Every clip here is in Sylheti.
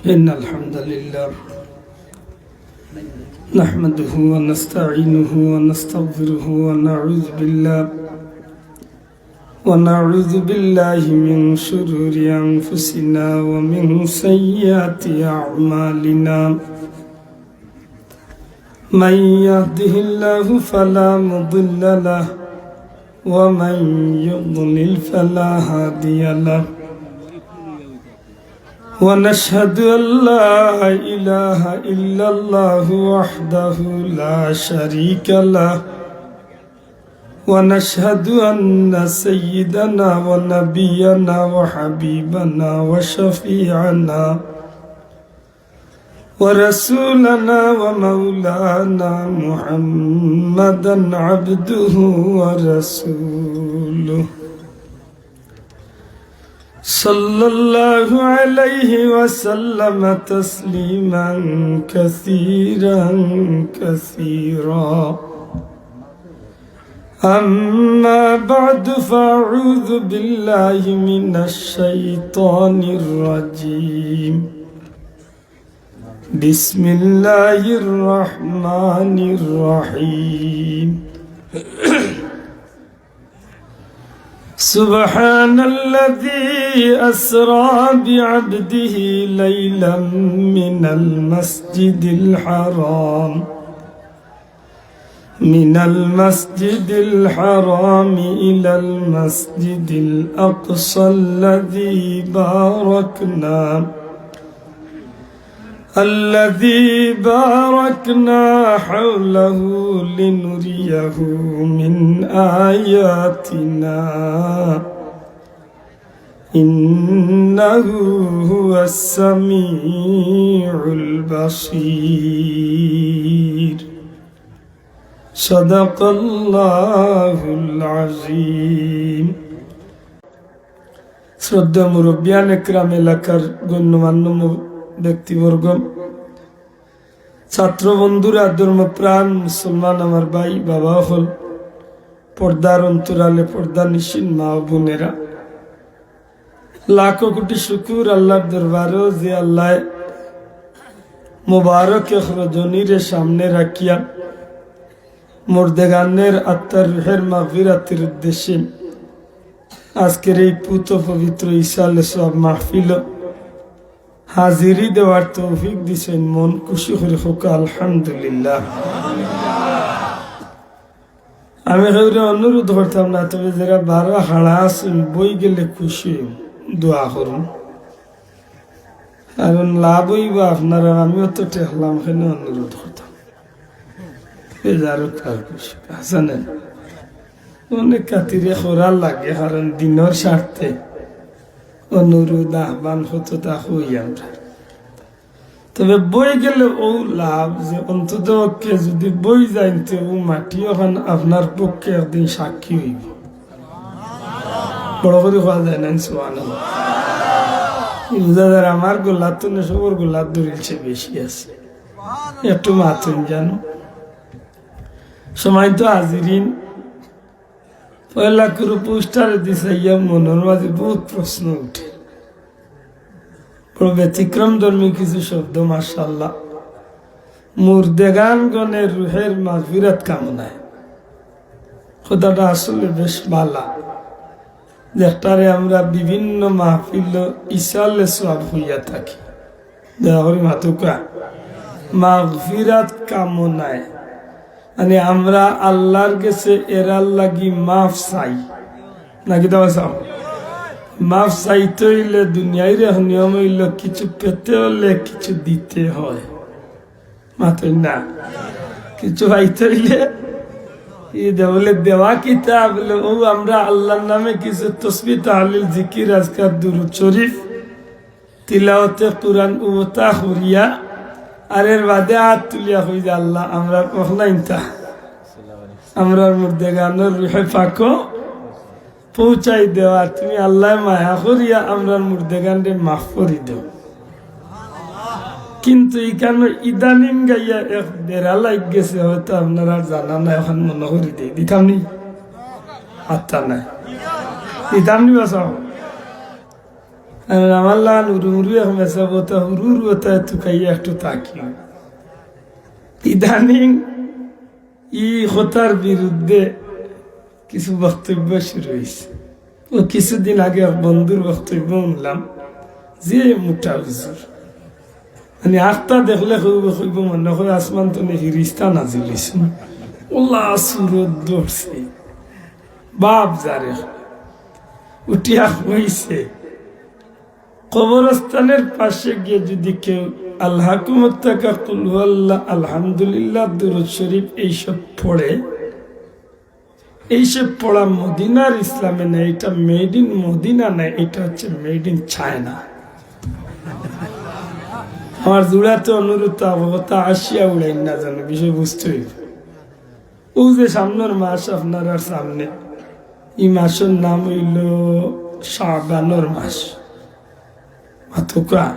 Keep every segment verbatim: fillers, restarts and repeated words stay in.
إن الحمد لله نحمده ونستعينه ونستغفره ونعوذ بالله، ونعوذ بالله من شرور أنفسنا ومن سيئات أعمالنا. من يهده الله فلا مضل له، ومن يضلل فلا هادي له. ونشهد أن لا إله إلا الله وحده لا شريك له، ونشهد أن سيدنا ونبينا وحبيبنا وشفيعنا ورسولنا ومولانا محمدا عبده ورسوله، صلى الله عليه وسلم تسليما كثيرا كثيرا. أما بعد، فأعوذ بالله من الشيطان الرجيم. بسم الله الرحمن الرحيم. سبحان الذي أسرى بعبده ليلا من المسجد الحرام، من المسجد الحرام إلى المسجد الأقصى الذي باركنا، الذي باركنا حوله لنريه من آياتنا، إنه هو السميع البصير. صدق الله العظيم. শ্রদ্ধা মুরব্বিয়ান একরাম, এলাকার গণ্যমান্য মু-, ব্যক্তিবর্গ, ছাত্র বন্ধুরা, ধর্মপ্রাণ মুসলমান, আমার ভাই বাবা অকল, পর্দার অন্তরালে পর্দানিশীন মা ও বোনেরা, লাখো কোটি শুকুর আল্লাহর দরবারো যে আল্লায় মোবারক এক রজনীরে সামনে রাখিয়া মুর্দেগানের আত্মার রুহের মাগফিরাতের উদ্দেশ্যে আজকের এই পুত পবিত্র ইসালে সওয়াব মাহফিল হাজিরি দেওয়ার তৌফিক দিছেন। মন খুশি করি কউক্কা আলহামদুলিল্লাহ। আমি কেউরে অনুরোধ করতাম না, তবে যেরা বারা খাড়া আছইন, বই গেলে খুশি অইমু, দোয়া করুন। কারণ লাভ অইবো আপনারার, আমিও তো ঠেকলাম, কেনে অনুরোধ করতাম। বেজার অউক আর খুশি, হাছা নানি? অনেক খাতিরে করার লাগে, কারণ দিনর স্বার্থে অনুরোধ, আহ্বান কততা কই আমরা। তবে বই গেলে অউ লাভ যে অন্তত পক্ষে যদি বই যাইন তে অউ মাটি অখান আপনার পক্ষে একদিন সাক্ষী অইবো। বড় করি কওয়া যায় না, সুবহানাল্লাহ। ই বুঝা যার আমার গলাত থনে সবর গলাত দলিল চেয়ে বেশি আছে। একটু মাতইন জানো। সম্মানিত হাজিরিন, পয়লা কুরু পোস্টারে দিছে, ইয়া মনর মাঝে বহুত প্রশ্ন উঠে। বড় ব্যতিক্রম ধর্মী কিছু শব্দ, মাশাআল্লাহ। মুর্দেগানগণের রুহের মাগফিরাত কামনায়। কথাটা আসলে বেশ ভালা, যেটারে আমরা বিভিন্ন মাহফিল ইসালে সওয়াব কইয়া থাকি। দয়া করি মাতউক্কা, মাগফিরাত কামনায়, মানে আমরা আল্লাহর গেছে এরার লাগি মাফ চাই, নাকি দাওয়া চাও? মাফ চাইতে অইলে দুনিয়ার এক নিয়ম অইলো, কিছু পেতে অইলে কিছু দিতে হয়। মাতইন না, কিছু পাইতে অইলে ই দে-, বলে দেওয়া কিতা? বলে, অউ আমরা আল্লাহর নামে কিছু তসবিহ, তাহলিল, জিকির, আজকার, দুরূদ শরীফ, তিলাওয়াতে কুরআন অতা করিয়া, আর এর বাদে আত তুলিয়া কই যে, "আল্লাহ, আমরার অখলাইনতা, আমরার মুর্দেগানর রুহে পাকো পৌঁছাই দেও, আর তুমি আল্লাহ মায়া করিয়া আমরার মুর্দেগানরে মাফ করি দেও।" কিন্তু ইখানো ইদানিং গাইয়া এক বেড়া লাগ গেছে, হয়তো আপনারার জানা নাই, অখান মনো করি দেই, দিতাম নি? আত্তা নাই, দিতাম নি বাসাও? আর আমার লাখান হুরু হুরু এক মেসাব অতা, হুরু হুরু অতা তুকাইয়া একটু তাকিও। ইদানিং ই কথার বিরুদ্ধে কিছু বক্তব্য শুরু অইছে। অউ কিছুদিন আগে এক বন্ধুর বক্তব্য হুনলাম, যে মুটা হুজুর, মানে, আখতা দেখলে কইবো, কইবো মনে কয় আসমান তনে ফিরিস্তা নাজিল অইছে। অলা সুরত ধরছে। বাপ যারে উঠিয়া কইছে, কবরস্থানের পাশে গিয়া যদি কেউ আলহাকুমুত তাকাসুর, কুল হুয়াল্লাহ, আলহামদুলিল্লাহ, দুরুদ শরিফ এইসব পড়ে, এইসব পড়া মদিনার ইসলামে নাই, ইটা made in মদিনা নায়, ইটা অইছে made in China। আমার জুড়াতে অনুরোধ, অতা হাসিয়া উড়াইন না যেন, বিষয় বুঝতে অইবো। অউ যে সামনর মাস আপনারার সামনে, ই মাসর নাম অইলো শাবানর মাস। মাতউক্কা,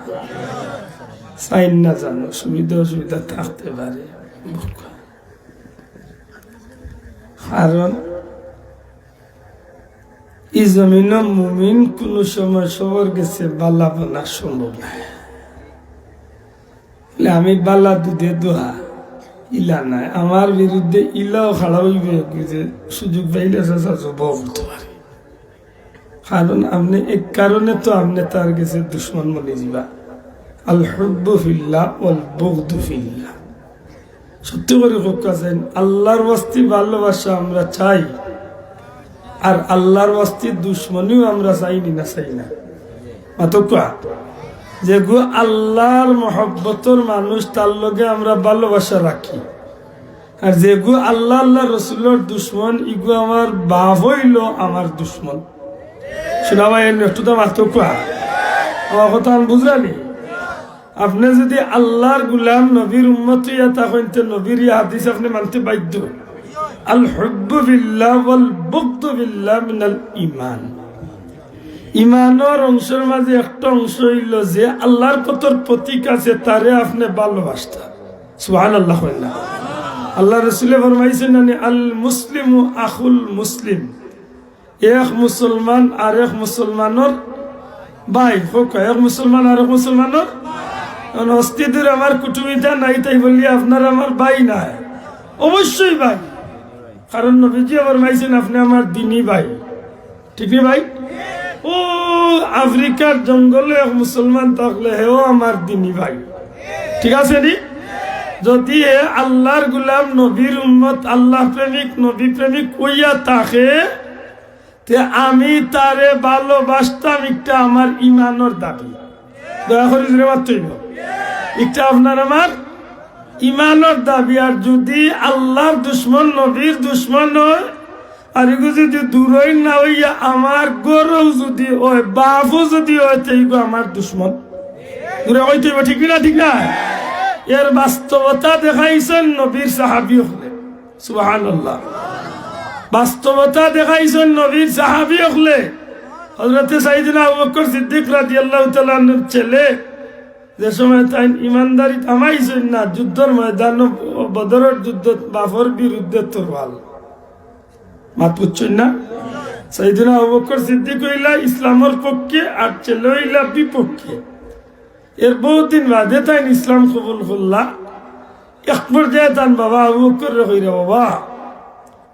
চাইন না যেন, সুবিধা অসুবিধা থাকতে পারে। কারণ ই জমিনো মুমিন কুনু সময় সবর গেছে বালা বনা সম্ভব নায়। বলে, "আমি বালা দুধে দোহা, ইলা নায়, আমার বিরুদ্ধে ইলাও খাড়া অইবো, যে সুযোগ পাইলে চাচা জবাও করতে পারে।" কারণ আপনে এক কারণে তো আপনে তার গেছে দুশমন বনি যিবা। আল হুব্বু ফিল্লাহ ওয়াল বুগদু ফিল্লাহ। সত্যি করি কউক্কা চাইন, আল্লার ওয়াস্তে ভালোবাসা আমরা চাই, আর আল্লার ওয়াস্তে দুশমনিও আমরা চাই নি না চাই না? মাতউক্কা। যেগু আল্লার মহব্বতর মানুষ, তার লগে আমরা ভালোবাসা রাখি। আর যেগু আল্লা, আল্লার রসুলর দুশমন, ইগু আমার বাপ অইলো আমার দুশমন। শুনা ভাই, একটু তো মাতউক্কা। আমার কথা আমি বুঝানি? আপনে যদি আল্লার গুলাম, নবীর উম্মত অইয়া থাকইন, তে নবীর ই হাদিস আপনে মানতে বাধ্য। আল হুব্বু ফিল্লাহ ওয়াল বুগদু ফিল্লাহ মিনাল ঈমান। ঈমানর অংশর মাঝে একটা অংশ অইলো যে আল্লার কতর প্রতীক আছে, তারে আপনে ভালোবাসতা। সুবহানাল্লাহ কইন না। আল্লার রসুলে ফরমাইছইন না নি, "আল মুসলিমু আখুল মুসলিম।" এক মুসলমান আরেক মুসলমানর ভাই। কউক্কা, এক মুসলমান আরেক মুসলমানর। এখন অস্তি দূর আমার কুটুমিতা নাই, তাই বলি আপনার আমার ভাই নায়? অবশ্যই ভাই। কারণ নবীজিয়ে ফরমাইছইন, "আপনে আমার দিনী ভাই।" ঠিক নি ভাই? অউ আফ্রিকার জঙ্গলো এক মুসলমান থাকলে হেও আমার দিনী ভাই। ঠিক আছে নি? যদি হে আল্লার গুলাম, নবীর উম্মত, আল্লা প্রেমিক, নবী প্রেমিক অইয়া থাকে, তে আমি তারে ভালোবাসতাম, ইটা আমার ঈমানর দাবি। দয়া করি জোরে মাততে অইবো। ইটা আপনার আমার ঈমানর দাবি। আর যদি আল্লার দুশমন, নবীর দুশমন অয়, আর ইগু যদি দূরই না অইয়া আমার ঘরও যদি অয়, বাপও যদি অয়, তে ইগু আমার দুশমন। দূরে কইতে অইবো, ঠিক না? ঠিক না? এর বাস্তবতা দেখাইছইন নবীর সাহাবী অকলে। সুবহানাল্লাহ। বাস্তবতা দেখাইছইন নবীর সাহাবী অকলে। হযরতে সাইয়েদনা আবু বকর সিদ্দিক রাদিয়াল্লাহু তাআলা আনহুর ছেলে, যে সময় তাইন ইমানদারি থামাইছইন না, যুদ্ধর ময়দানো, বদরর যুদ্ধত বাপর বিরুদ্ধে তরোয়াল। মাত বুঝছইন না? সাইয়েদনা আবু বকর সিদ্দিক অইলা ইসলামর পক্ষে, আর ছেলে অইলা বিপক্ষে। এর বউত দিন বাদে তাইন ইসলাম কবুল করলা। এক পর্যায়ে তান বাবা আবু বকররে কইরা, "বাবা,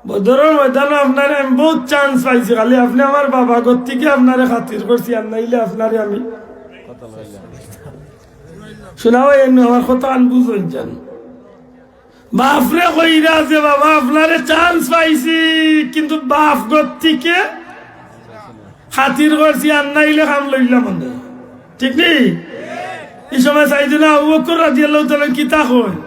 বদরর ময়দানো আপনারে আমি বউত chance পাইছি, খালি আপনে আমার বাবা গতিকে আপনারে খাতির করছি, আর নাইলে আপনারে আমি।" শুনা ভাই, এমনে আমার কথা আন বুঝইন যান। বাপরে কইরা যে, "বাবা, আপনারে chance পাইছি, কিন্তু বাপ গতিকে খাতির করছি, আর নাইলে কাম লইলাম অনে।" ঠিক নি? ই সময় সাইয়েদনা আবু বকর রাদিয়াল্লাহু তাআলা কিতা কইন?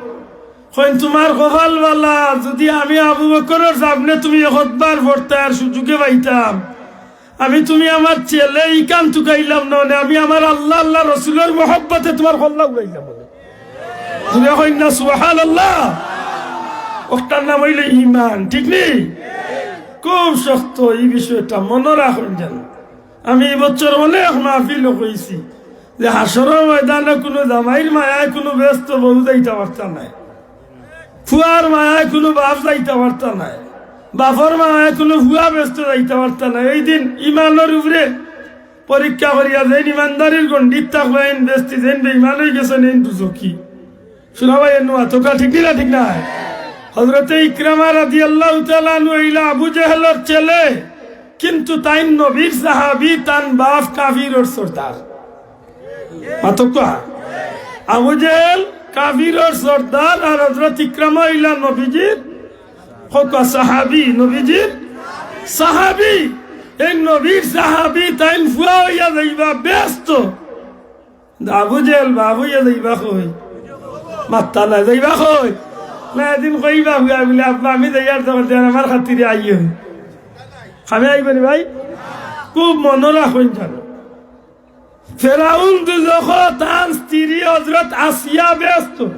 কইন, "তুমার কপাল বালা, যুদি আমি আবু বকরর সামনে তুমি একবার পড়তায় আর সুযোগে পাইতাম, আমি তুমি আমার ছেলে ইখান তুকাইলাম না, মানে আমি আমার আল্লা, আল্লা রসুলর মহব্বতে তুমার কল্লা উড়াইলাম।" জোরে কইন না, সুবহানাল্লাহ। অটার নাম অইলো ইমান, ঠিক নি? খুব শক্ত ই বিষয়টা, মনো রাখইন যেন। আমি ই বছর অনেক মাহফিলো কইছি যে হাশরর ময়দানো কুনু জামাইর মায়ায় কুনু বেহেস্তো বউ যাইতা পারতা নায়, ফুয়ার মায়ায় কুনু বাপ যাইতা পারতা নায়, বাপর মায়ায় কুনু ফুয়া বেহেস্তো যাইতা পারতা নায়। ওই দিন ইমানর উপরে পরীক্ষা করিয়া যেইন ইমানদারির গণ্ডিত থাকবা, এইন বেহেস্তি, যেইন বেইমান অইগেছইন, এইন দুজখি। শুনা ভাই, এর নুয়া তোকা ঠিক নি না, ঠিক নায়? হযরতে ইকরামা রাদিয়াল্লাহু তাআলা আনহু অইলা আবু জেহেলর ছেলে, কিন্তু তাইন নবীর সাহাবী, তান বাপ কাফিরর সর্দার। মাতোকা। আবু জেহেল কাফিরর সর্দার, আর হযরত ইকরামা অইলা নবীজির, কউক্কা, সাহাবী, নবীজির সাহাবী। এই নবীর সাহাবী, তাইন ফুয়া অইয়া যাইবা বেহেস্তো। আবু জেহেল বাপ অইয়া যাইবা কই? মাত্তা নাই, যাইবা কই? না, এদিন কইবা ফুয়ায় বুলে, "আব্বা, আমি যাইয়ার তখন দেন আমার খাতিরে আইও।" খামে আইবা নি ভাই? খুব মনো রাখইন জানো। ফেরাউন দুজখো, তান স্ত্রী হযরত আসিয়া বেহেস্তো।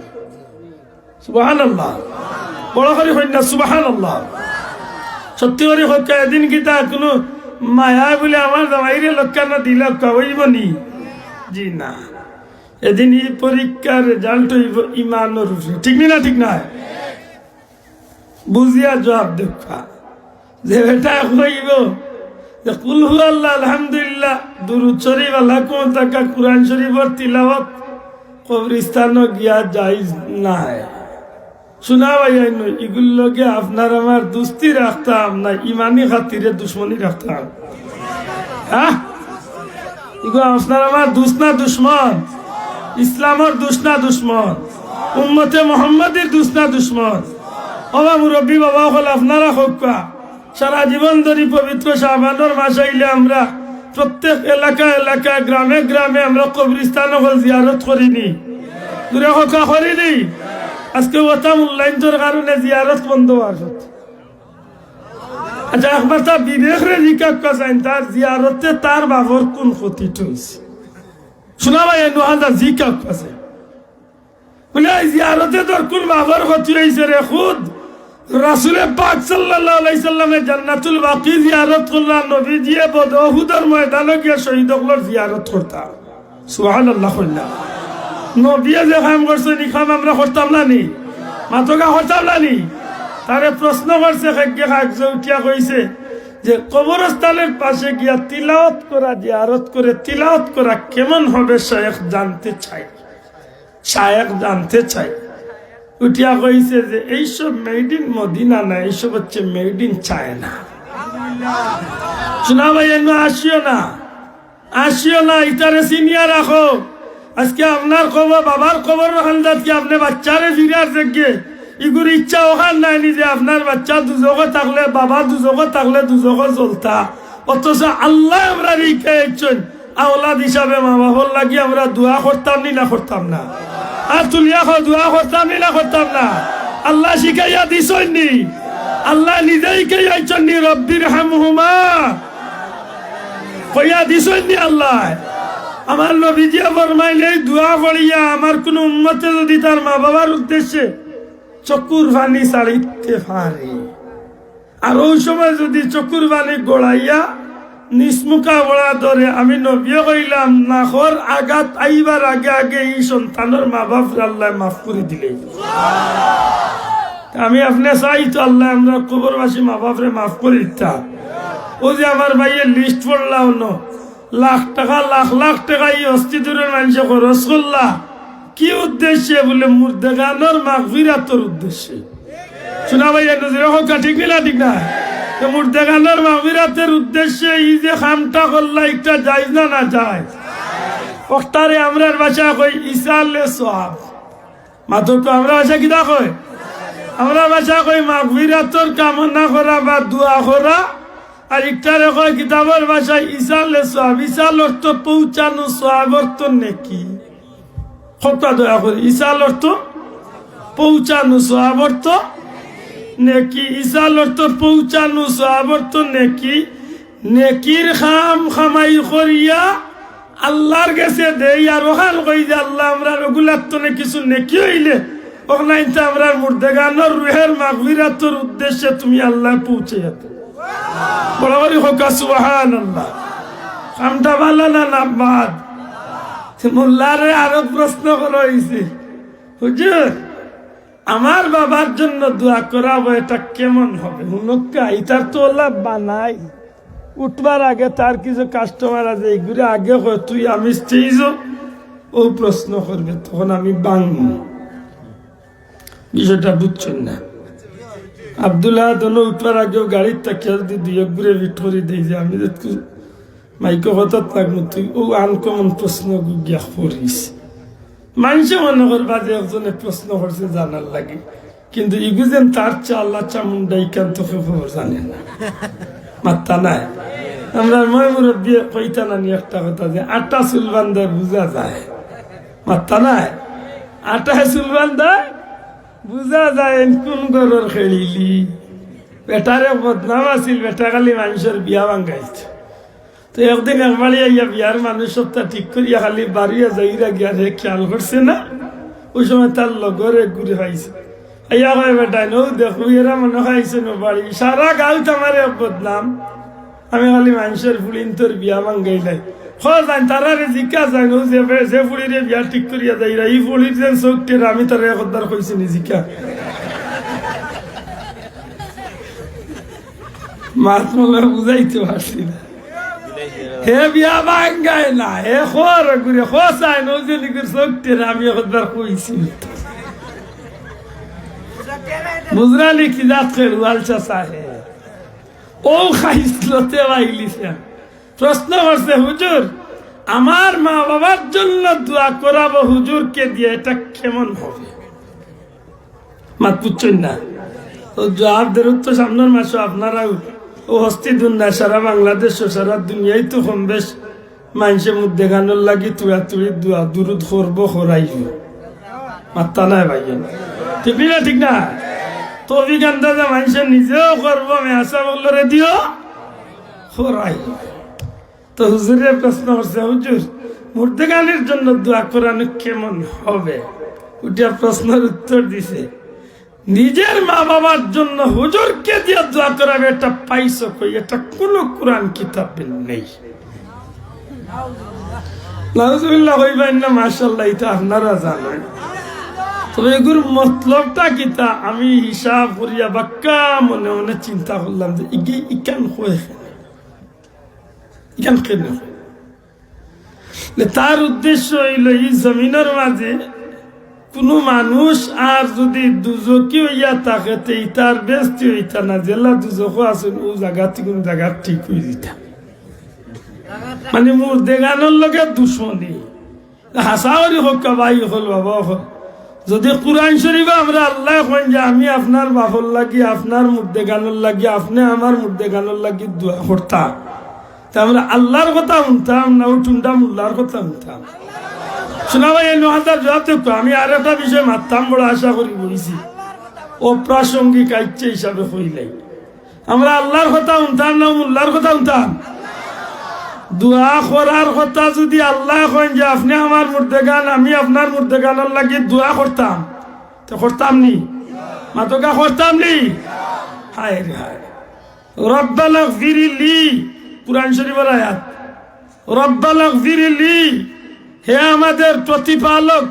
সুবহানাল্লাহ। বড় করি কইন না, সুবহানাল্লাহ। সত্যি করি কউক্কা, এদিন কিতা কুনু মায়ায় বুলে আমার জামাইরে লক্ষ্য না দিলা, কউক্কা অইবো নি? জি না। এদিন ই পরীক্ষার result অইবো ইমানর উপরে। ঠিক নি না, ঠিক নায়? বুঝিয়া জুয়াব দেউক্কা। যে বেটায় কইবো যে কুল হু আল্লাহ, আলহামদুলিল্লাহ, দুরুদ শরিফ, আল্লাহ কুমতাকা, কুরআন শরিফর তিলাওয়াত কবরিস্তানো গিয়া জাইজ নায়। শুনা ভাই, আইন ইগুর লগে আপনার আমার দুস্তি রাখতাম না, ইমানি খাতিরে দুশমনি রাখতাম? হ্যাঁ, ইগু আপনার আমার দুস না দুশমন? ইসলামর দুস না দুশমন? উম্মতে মোহাম্মদীর দুস না দুশমন? ওবা মুরব্বী বাবা অকল, আপনারা কউক্কা, সারা জীবন ধরি পবিত্র শাবানর মাস আইলে আমরা প্রত্যেক এলাকা এলাকা, গ্রামে গ্রামে আমরা কবরিস্তান অকল জিয়ারত করি নি? জুরে কউক্কা, করি নি? আজকে ওতা মূল্যায়নর কারণে জিয়ারত বন্ধ অওয়ার কথা। আচ্ছা, একবার তা বিবেকরে জিকাউক্কা চাইন, তার জিয়ারতে তার বাপর কুন ক্ষতিটা অইছে? শুনা ভাই, এ নুহানদা জিকাউক্কা চাইন। বুলে, "এই জিয়ারতে তোর কুন বাপর ক্ষতি অইছে রে?" খুদ রাসুলে পাক সাল্লাল্লাহু আলাইহি সাল্লামে জান্নাতুল বাকি জিয়ারত করলা, নবীজিয়ে বদর উহুদর ময়দানো গিয়া শহীদ অকলর জিয়ারত করতা। সুবহানাল্লাহ কইলা। নবীয়ে যে কাম করছইন, ই কাম আমরা করতাম না নি? মাতোকা, করতাম না নি? তারে প্রশ্ন করছে, খেগে কাগজে উঠিয়া কইছে যে কবরস্থানের পাশে গিয়া তিলাওয়াত করা, জিয়ারত করে তিলাওয়াত করা কেমন হবে শায়েখ, জানতে চাই। শায়েখ জানতে চাই। উঠিয়া কইছে যে এইসব made in মদিনা না, এইসব হচ্ছে made in চায়না। শুনা ভাই, এনো আসিও না, আসিও না, ইতারে চিনিয়া রাখো। আজকে আপনার কবর, বাবার কবর খান্দাত কি আপনে বাচ্চারে ফিরার যেগে, ইগুর ইচ্ছা অখান নায় নি যে আপনার বাচ্চা দুজখো থাকলে, বাবা দুজখো থাকলে দুজখো জ্বলতা। অথচ আল্লায় আমরারে হিকাইছইন, আওলাদ হিসাবে মা বাপর লাগি আমরা দোয়া করতাম নি না করতাম না? আর তুলিয়া কও, দোয়া করতাম নি না করতাম না? আল্লায় শিখাইয়া দিছইন নি? আল্লায় নিজে হিকাইয়া আইছইন নি, "রব্বির হামহুমা" কইয়া দিছইন নি আল্লায়? আমার নবীজিয়ে ফরমাইন, এই দোয়া পড়িয়া আমার কুনু উম্মতে যুদি তার মা বাবার উদ্দেশ্যে চকুর পানি ছাড়িতে পারে, আর অউ সময় যুদি চকুর পানি গড়াইয়া নিচমুখা পড়া ধরে, আমি নবীয়ে কইলাম, নাকর আঘাত আইবার আগে আগে ই সন্তানর মা বাপরে আল্লায় মাফ করি দিলে। আমি আপনে চাই তো আল্লায় আমরার কবরবাসী মা বাপরে মাফ করি দিতা। অউ যে আমার ভাইয়ে list পড়লা অনো, লাখ টেকা, লাখ লাখ টেকা ই হস্তি দূরর মানষে খরচ করলা, কি উদ্দেশ্যে? বুলে মুর্দেগানর মাগফিরাতর উদ্দেশ্যে। শুনা ভাই, এনো জুরে কউক্কা, ঠিক নি না, ঠিক নায়? তে মুর্দেগানর মাগফিরাতর উদ্দেশ্যে ই যে কামটা করলা, ইটা জায়েজ না নাজায়েজ? অকটারে আমরার ভাষায় কই ইসালে সওয়াব। মাতোক্কা, আমরার ভাষায় কিতা কই? আমরার ভাষায় কই মাগফিরাতর কামনা করা বা দোয়া করা। আর ইকটারে কয় কিতাবর ভাষায় ইসালে সওয়াব। ইসাল অর্থ পৌঁছানো, সওয়াব অর্থ নেকি। কউক্কা দয়া করি, ইসাল অর্থ পৌঁছানো, সওয়াব অর্থ নেকি। ইসাল অর্থ পৌঁছানো, সওয়াব অর্থ নেকি। নেকির কাম কামাই করিয়া আল্লার গেছে দেই, আর অখান কই যে, "আল্লা, আমরার অগুলার তনে কিছু নেকি অইলে, অখান আইনতে আমরার মুর্দেগানর রুহের মাগফিরাতর উদ্দেশ্যে তুমি আল্লায় পৌঁছাইয়া দেও।" বড় করি কউক্কা সুবহানাল্লাহ। কামটা ভালা না, না বাদ? মোল্লারে আরো প্রশ্ন করা অইছে, "হুজুর, আমার বাবার জন্য দোয়া করাবো, এটা কেমন হবে?" হুনউক্কা, ইতার তো অলা বানাই। উঠবার আগে তার কিছু কাস্টমার আছে, এইগুরে আগে কয়, "তুই আমি স্টেজও", ও প্রশ্ন করবে, তখন আমি বাংমু। বিষয়টা বুঝছইন না? আব্দুল আহাদ অনো উঠবার আগেও গাড়ির তাকিয়া যদি দুই এক ঘুরে ফিট করি দেই যে, "আমি যে তুই মাইকো কথা থাকবো, তুই ও আনকমন প্রশ্ন গিয়া করিস।" মানষে মনে করবা যে একজনে প্রশ্ন করছে জানার লাগি, কিন্তু ইগু যেন তার চা আল্লাহ চামুন্ডা ইখান তো কেউ খবর জানে না। মাত্তা নাই। আমরা ময় মুরব্বী কইতা নানি একটা কথা যে, "আটা চুল বান্ধায় বুঝা যায়।" মাত্তা নাই। আটায় চুল বান্ধায় বুঝা যায়, এন কোন ঘরর খেলিলি। বেটারে বদনাম আছিল, বেটা খালি মানষর বিয়া ভাঙ্গাইছে। তো একদিন এক বাড়ি আইয়া বিয়ার মানুষ সবটা ঠিক করিয়া খালি বাড়িয়া যাইরা গিয়া রে খেয়াল করছে না, ওই সময় তার লগর এক ঘুরে পাইছে। আইয়া কয়, "বেটাইন, ও দেখো, এরা মনে হয় আইছে না বাড়ি, সারা গাঁওত আমার এক বদনাম, আমি খালি মানষর ফুড়িন্তর বিয়া ভাঙ্গাইলাই।" হ যাইন, তারারে জিকা যাইন, ও যে বে-, যে ফুড়িরে বিয়া ঠিক করিয়া যাইরা, ই ফুড়ির যেন চউখ টেরা, আমি তারে একবার কইছি নি জিকা। মাত মনে হয় বুঝাইতে পারছি না। হে বিয়া ভাঙ্গায় না, হে খর ঘুরে খসায় নজে নিগুর চউখ টেরা, আমি একবার কইছি। বুঝরানি কি জাত খেলু আলসা সাহে। ও খাইছলতে বাইলিছে। প্রশ্ন করছে, "হুজুর, আমার মা বাবার জন্য দোয়া করাবো হুজুরকে দিয়ে, এটা কেমন হবে?" মাত বুঝছইন না? তো জবাব দের তো সামনের মাসে আপনারাও ও হস্তি দুনিয়া, সারা বাংলাদেশ, সারা দুনিয়ায় তো কম বেশ মানষে মুর্দেগানর লাগি তুড়াতুড়ি দোয়া দুরুদ করবো, করাইবো। মাত্তা নাই ভাই, ঠিক না? ঠিক না? তৌফিক আন্দাজে মানষে নিজেও করবো, মেয়াসা বললো রে দিও, করাইবো। তো হুজুরে প্রশ্ন করছে, "হুজুর, মুর্দেগানের জন্য দোয়া করানো কেমন হবে?" উঠিয়া প্রশ্নের উত্তর দিছে, "নিজের মা বাবার জন্য হুজুরকে দিয়া দোয়া করাবে, এটা পাইছো কই? এটা কোনো কোরআন কিতাবে নেই।" নাউজুবিল্লাহ কইবা না, মাশাআল্লাহ, এটা আপনারা জানেন। তবে এগুর মতলবটা কিতা? আমি হিসাব করিয়া বাক্কা মনে মনে চিন্তা করলাম যে ইগি ইকান কয় কেনে? ইকান কেনে? যে তার উদ্দেশ্য অইলো ই জমিনর মাঝে কুনু মানুষ আর যুদি দুজখি অইয়া থাকে, তে ইতার বেহেস্তি অইতা না, যেলা দুজখো আছইন, অউ জাগাত কুনু জাগাত ঠিক অই যিতা। মানে মুর্দেগানর লগে দুশমনি। হাছা করি কউক্কা ভাই অকল, বাবা অকল। যুদি কুরআন শরিফো আমরা আল্লায় কইন যে, "আমি আপনার বাফর লাগি, আপনার মুর্দেগানর লাগি, আপনে আমার মুর্দেগানর লাগি দোয়া করতা", তে আমরা আল্লার কথা হুনতাম না, অউ টুন্ডা মুল্লার কথা হুনতাম? সোনা ভাই, এই নয় হাজার জবাব দেউক্কা। আমি আর একটা বিষয় মাততাম, বড় আশা করি বইছি। অপ্রাসঙ্গিক আইচ্ছে হিসাবে কইলাই। আমরা আল্লার কথা হুনতাম না মুল্লার কথা হুনতাম? দোয়া করার কথা যুদি আল্লায় কইন যে, "আপনে আমার মুর্দেগান, আমি আপনার মুর্দেগানর লাগি দোয়া করতাম", তে করতাম নি? মাতউক্কা, করতাম নি? হায় রে হায়। "রব্বানা গফিরলি", কুরআন শরিফর আয়াত। "রব্বানা গফিরলি", হে আমাদের প্রতিপালক,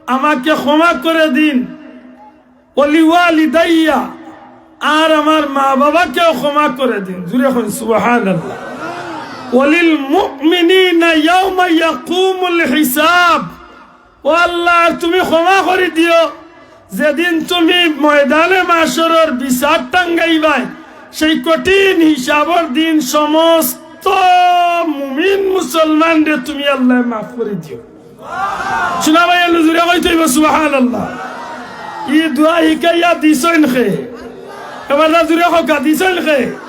আমাকে ক্ষমা করে দিন। "ওয়ালিওয়ালিদাইয়া", আর আমার মা বাবাকেও ক্ষমা করে দিন। জুরে কইন সুবহানাল্লাহ। "ওয়ালিল মুমিনিনা ইয়াউমা ইয়াকুমুল হিসাব", ও আল্লাহ, আর তুমি ক্ষমা করি দিও, যেদিন তুমি ময়দানে মাশরর বিচার টাঙ্গাইবায়, সেই কঠিন হিসাবর দিন সমস্ত মুমিন মুসলমানরে তুমি আল্লায় মাফ করি দিও। সোনা ভাই, এনু জুরে কইতে অইবো সুবহানাল্লাহ। ই দোয়া হিকাইয়া দিছইন কে? এবার না জুরে কউক্কা, দিছইন কে?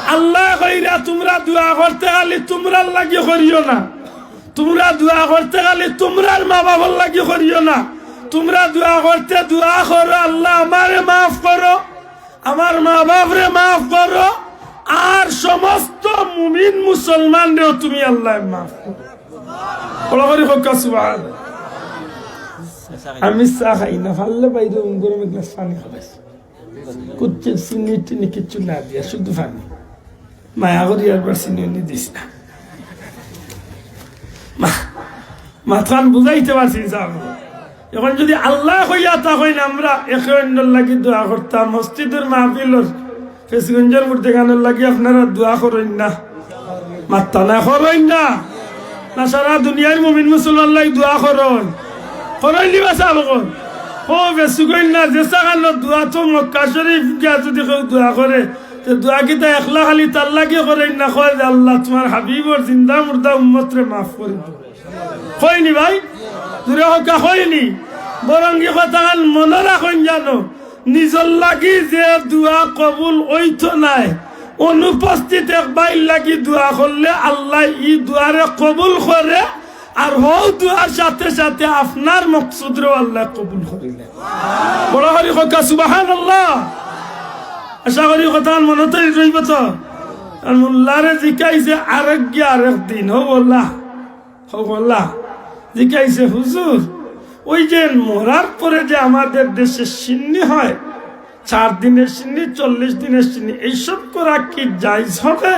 আল্লায় কইরা তুমরা দোয়া করতে খালি তুমরার লাগি করিও না। তুমরা দোয়া করতে খালি তুমরার মা বাফর লাগি করিও না। তুমরা দোয়া করতে দোয়া করো, "আল্লাহ আমারে মাফ করো, আমার মা বাফরে মাফ করো, আর সমস্ত মুমিন মুসলমানরেও তুমি আল্লায় মাফ করো।" বড় করি কউক্কা সুবহান। আমি চা খাই না, পারলে বাইরে উম গরম এক গ্লাস পানি খাবাইস। কুচ্ছু চিনি টিনি কিচ্ছু না দিয়া শুধু পানি। মায়া করি একবার চিনি উনি দিস না। মা-, মাতখান বুঝাইতে পারছি সাব। এখন যুদি আল্লায় কইয়া তা কইন, আমরা একে অইন্যর লাগি দোয়া করতাম, মসজিদর মাহফিলর ফেঞ্চুগঞ্জর মুর্দেগানর লাগি আপনারা দোয়া করইন না? মাত্তা না করইন না? না, সারা দুনিয়ার মুমিন মুসলমান লাগি দোয়া করইন, করইন নি বা সাব অকল? ও ফেঞ্চুগঞ্জ না, যে সাখানো দোয়া তো মক্কা শরীফ গিয়া যদি কেউ দোয়া করে, তে দোয়া কিতা একলা খালি তার লাগি করইন না? কয় যে, "আল্লাহ, তুমার হাবিবর জিন্দা মুর্দা উম্মতরে মাফ করি দিও।" কইনি ভাই? জুরে কউক্কা, কইনি? বরং ই কথাখান মনো রাখইন জানো, নিজর লাগি যে দোয়া কবুল অইতো নায়, অনুপস্থিত এক ভাইর লাগি দোয়া করলে আল্লায় ই দোয়ারে কবুল করে, আর হউ দোয়ার সাথে সাথে আপনার মকসুদরেও আল্লায় কবুল করিলে। বড় করি কউক্কা সুবহানাল্লাহ। আশা করি কথাখান মনো তো রইবো তো। আর মোল্লারে জিকাইছে আরেক গিয়া আরেক দিন, হউ বলা। হকলা জিকাইছে, "হুজুর, ওই যে মরার পরে যে আমাদের দেশে শিন্নি হয়, চার দিনের শিন্নি, চল্লিশ দিনের শিন্নি, এইসব করা কি জায়েজ হবে?"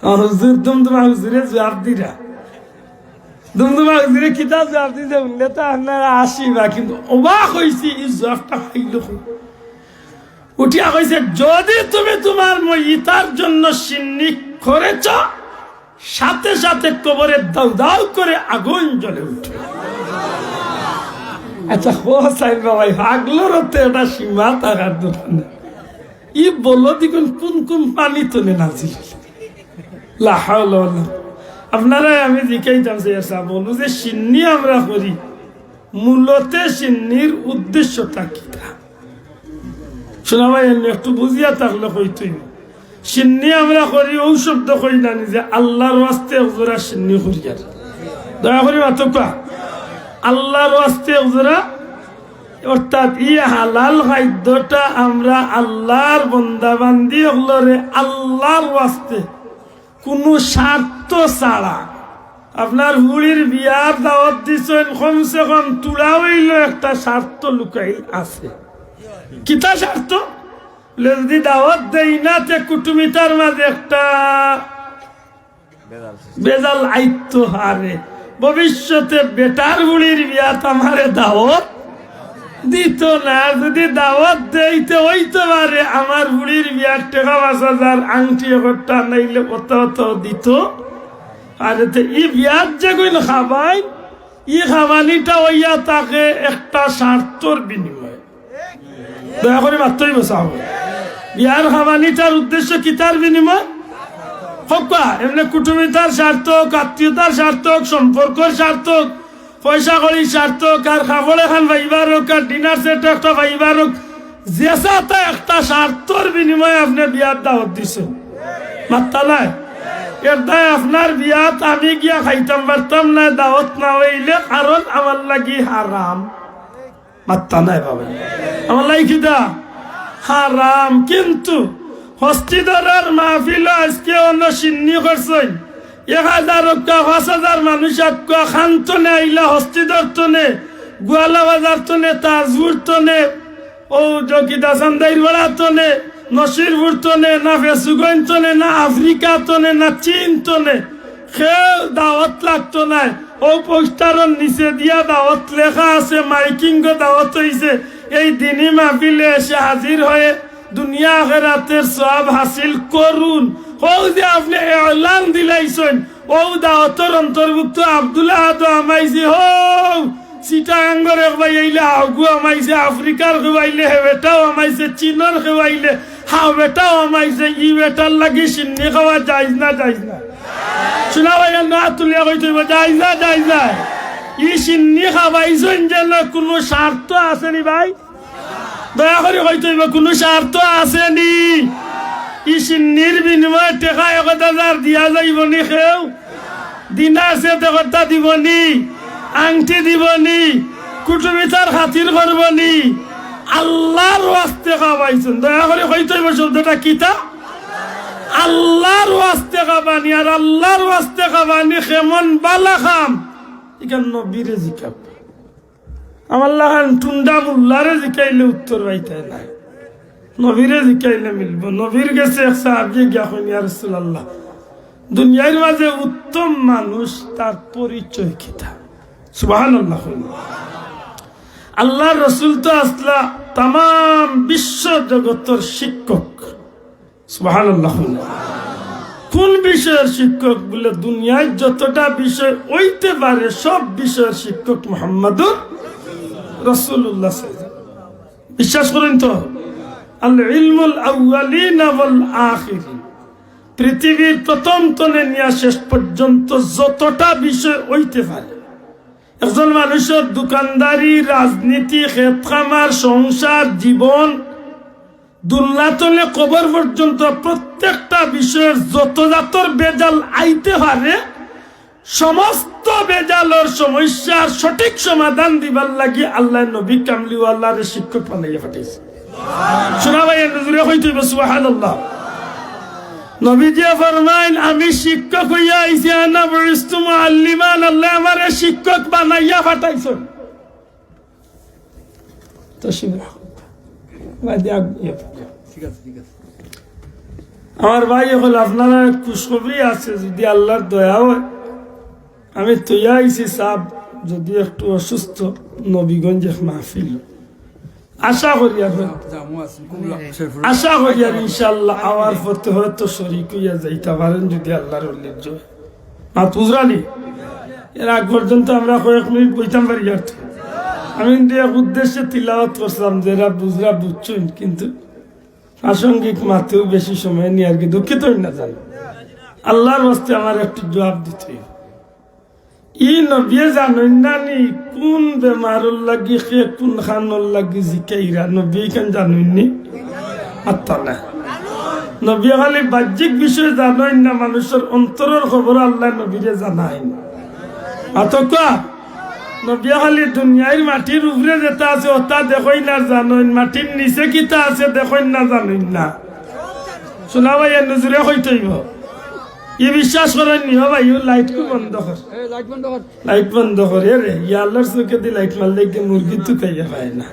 আর হুজুর, দুমদুমা হুজুরে জবাব দিরা। দুমদুমা হুজুরে কিতা জবাব দিছে, হুনলে তো আপনারা হাসিবা, কিন্তু অবাক অইছি, ই জবাবটা পাইলো কই? উঠিয়া কইছে, "যদি তুমি তুমার মইতার জন্য শিন্নি করেছ, সাথে সাথে কবরে দাউ দাউ করে আগুন জ্বলে উঠে।" আচ্ছা, ও সাইন বাবা, পাগলরও তো একটা সীমা থাকার দরকার না। ই বলো দিগুন কোন কোন পানি তনে নাজিল? লা হাওলা ওয়ালা। আপনারারে আমি জিকাইতাম চাই, আচ্ছা, বলো যে শিন্নি আমরা করি, মূলতে শিন্নির উদ্দেশ্যটা কিতা? শোনা ভাই, এমনি একটু বুঝিয়া থাকলে কইতই। শিন্নি আমরা করি, অউ শব্দ কই না নিজে, আল্লাহর ওয়াস্তে এক জোড়া শিন্নি করি। আর দয়া করি মাতউক্কা, আল্লাহর ওয়াস্তে এক জোড়া, অর্থাৎ ই হালাল খাদ্যটা আমরা আল্লাহর বন্দাবান্দি অকলরে আল্লাহর ওয়াস্তে কুনু স্বার্থ ছাড়া। আপনার ফুড়ির বিয়ার দাওয়াত দিছইন, কমসে কম তুড়া অইলো একটা স্বার্থ লুকাইল আছে। কিতা স্বার্থ? বুলে, যদি দাওয়াত দেই না, তে কুটুমিতার মাঝে একটা বেজাল আইতো হারে। ভবিষ্যতে বেটার ফুড়ির বিয়াত আমারে দাওয়াত দিতো না। যদি দাওয়াত দেইতে অইতো পারে, আমার ফুড়ির বিয়ার টেকা পাঁচ হাজার, আংটি একটা, নাইলে অত অত দিতো। আর এতে ই বিয়াত যেগুন খাবাইন, ই খাবানিটা অইয়া থাকে একটা স্বার্থর বিনিময়ে। দয়া করি মাতইন বা সাব। বিয়ার খাবানিটার উদ্দেশ্য কিতার বিনিময়? কউক্কা, এমনে কুটুমিতার স্বার্থ অউক, আত্মীয়তার স্বার্থ অউক, সম্পর্কর স্বার্থ অউক, পয়সা কড়ির স্বার্থ অউক, আর কাপড় এখান পাইবার অউক, আর dinner set একটা পাইবার অউক, যেসাতা একটা স্বার্থর বিনিময়ে আপনে বিয়াত দাওয়াত দিছইন। মাত্তা নাই? এর দায় আপনার বিয়াত আমি গিয়া খাইতাম পারতাম না, দাওয়াত না অইলে, কারণ আমার লাগি হারাম। মাত্তা নাই বাবা। আমার লাগি কিতা? হারাম। কিন্তু হস্তিধরর মাহফিলো আইজকে অনো শিন্নি করছইন। এক হাজার অউক্কা, পাঁচ হাজার মানুষ আউক্কা, কান তনে আইলা, হস্তিধর তনে, গোয়ালা বাজার তনে, তাজপুর তনে, অউ জকিদা চান্দাইর বেড়া তনে, নসিরপুর তনে, না ফেঞ্চুগঞ্জ তনে, না আফ্রিকা তনে, না চীন তনে, কেউ দাওয়াত লাগতো নায়। অউ পোস্টারর নিচে দিয়া দাওয়াত লেখা আছে, মাইকিংও দাওয়াত অইছে। এই দিনি মাহফিলে এসে হাজির হয়ে দুনিয়া আখেরাতের সওয়াব হাসিল করুন। অউ যে আপনে এলান দিলাইছইন, অউ দাওয়াতর অন্তর্ভুক্ত আব্দুল আহাদও হামাইছে, হউ চিটাগাঙ্গর এক ভাই আইলে হাউগু হামাইছে, আফ্রিকার কেউ আইলে হে বেটাও হামাইছে, চীনর কেউ আইলে হা বেটাও হামাইছে। ই বেটার লাগি শিন্নি খাওয়া জায়েজ না, জায়েজ না? শোনা ভাই, না তুলিয়া কইতে অইবো, জায়েজ না, জায়েজ না? ই শিন্নি খাবাইছইন যেন কুনু স্বার্থ আছে নি ভাই? দয়া করি কইতে অইবো, কুনু স্বার্থ আছে নি? ই শিন্নির বিনিময়ে টেকা এক হাজার দিয়া যাইবো নি কেউ? Dinner set একটা দিবো নি? আংটি দিবো নি? কুটুমিতার খাতির করবো নি? আল্লাহর ওয়াস্তে খাবাইছইন। দয়া করি কইতে অইবো শব্দটা কিতা? আল্লাহর ওয়াস্তে খাবানি। আর আল্লাহর ওয়াস্তে খাবানি কেমন বালা কাম? ইখান নবীরে জিকাও। আমার লাখান টুন্ডা মোল্লারে জিকাইলে উত্তর পাইতায় নায়, নবীরে জিকাইলে মিলবো। নবীর গেছে এক সাহাবী গিয়া কইন, "ইয়া রাসূলুল্লাহ, দুনিয়ার মাঝে উত্তম মানুষ, তার পরিচয় কিতা?" সুবহানাল্লাহ কইন। আল্লাহর রসুল তো আছলা তামাম বিশ্ব জগতর শিক্ষক। সুবহানাল্লাহ। কোন বিষয়র শিক্ষক? বলে, দুনিয়ার যতটা বিষয় অইতে পারে, সব বিষয়র শিক্ষক মুহাম্মাদুর রাসূলুল্লাহ সাল্লাল্লাহু আলাইহি ওয়াসাল্লাম। বিশ্বাস করইন তো? আল ইলমুল আউয়ালিন ওয়াল আখিরিন। পৃথিবীর প্রথম তনে নিয়া শেষ পর্যন্ত যতটা বিষয় অইতে পারে, একজন মানুষর দোকানদারি, রাজনীতি, খেত খামার, সংসার, জীবন, দুনিয়া তনে কবর পর্যন্ত প্রত্যেকটা বিষয়র যত জাতর বেজাল আইতে পারে, সমস্ত বেজালর সমস্যার সঠিক সমাধান দিবার লাগি আল্লায় নবী কামলিওয়ালারে শিক্ষক বানাইয়া পাঠাইছে। শোনা ভাই, এর নজরে হইতে হইবে, সুবহানাল্লাহ। নবীজি ফরমাইন, "আমি শিক্ষক অইয়া আইছি, আনা বুইস্তু মুআল্লিমান, আল্লায় আমারে শিক্ষক বানাইয়া পাঠাইছইন।" তো শিক্ষক, বাদে আগ-, ইয়ে। ঠিক আছে, ঠিক আছে। আমার ভাই অকল, আপনারার খুশখবরি আছে, যদি আল্লাহর দয়া হয়, আমি তৈয়া আইছি সাব, যদি একটু অসুস্থ, নবীগঞ্জ এক মাহফিল। আশা করি আর, জামু আছেন, খুব লা-, শেরপুর। আশা করি আর ইনশাআল্লাহ আওয়ার পথে হয়তো শরিক অইয়া যাইতা পারেন, যদি আল্লাহর অলির জয়। মাত বুঝরানি? এর আগ পর্যন্ত আমরা কয়েক মিনিট বইতাম পারি আর তো। আমি কিন্তু এক উদ্দেশ্যে তিলাওয়াত করছিলাম, যেরা বুঝরা বুঝছইন, কিন্তু প্রাসঙ্গিক মাতেও বেশি সময় নিয়ে আর কি, দুঃখিত হইন না জানি। আল্লাহর ওয়াস্তে আমার একটু জবাব দিতে হইব। ই নবিয়ে জানইন না নি কোন বেমারর লাগি, কে কোন খানর লাগি জিকাইরা, নবিয়ে ইখান জানইন নি? আত্তা না। নবিয়ে খালি বাহ্যিক বিষয় জানইন না, মানুষর অন্তরর খবর আল্লায় নবীরে জানাইন। আতকা নবিয়ে খালি দুনিয়ার মাটির উপরে যেটা আছে, ওটা দেখইন আর জানইন, মাটির নিচে কিতা আছে দেখইন না, জানইন না। শোনা ভাই, এর নজরে হইতে হইব। ই বিশ্বাস করইন নি, ও ভাই, ও লাইট কু বন্ধ কর। এ, লাইট বন্ধ কর। লাইট বন্ধ কর, এ রে, ইয়া আল্লাহর চোখে দি লাইট মারলে কি মুরগি তো খাইয়া পায় না।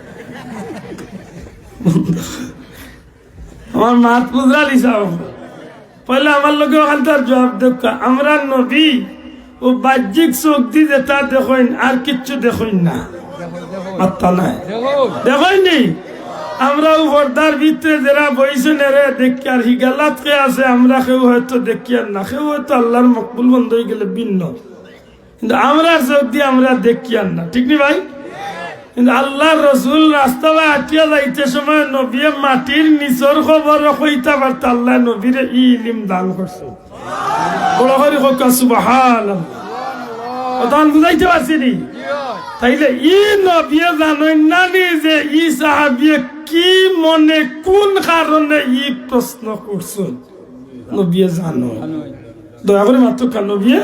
বন্ধ কর। আমার মাত বুঝালি চাও। পয়লা আমার লগে ওখানটার জবাব দেউক্কা। আমরার নবী ও বাহ্যিক চোখ দি যেটা দেখইন, আর কিচ্ছু দেখইন না। আত্তা নাই। দেখইন নি? আমরা ও পর্দার ভিতরে যেরা বইছইন এরে দেখিয়ার, হিগালাত কে আছে, আমরা কেউ হয়তো দেখিয়ার না, কেউ হয়তো আল্লাহর মকবুল বন্দা অইগেলে ভিন্ন। কিন্তু আমরার চোখ দি আমরা দেখিয়ার না, ঠিক নি ভাই? কিন্তু আল্লাহর রসুল রাস্তা বায় আটিয়া যাইতে সময় নবিয়ে মাটির নিচর খবর কইতা পারতা, আল্লায় নবীরে ই ইলিম দান করছে। বড় করি কউক্কা সুবহানাল্লাহ। কথা আমি বুঝাইতে পারছি নি? তাইলে ই নবিয়ে জানইন না নি যে ই সাহাবিয়ে কি মনে কোন কারণে ই প্রশ্ন করছইন? নবিয়ে জানইন। দয়া করি মাতউক্কা, নবিয়ে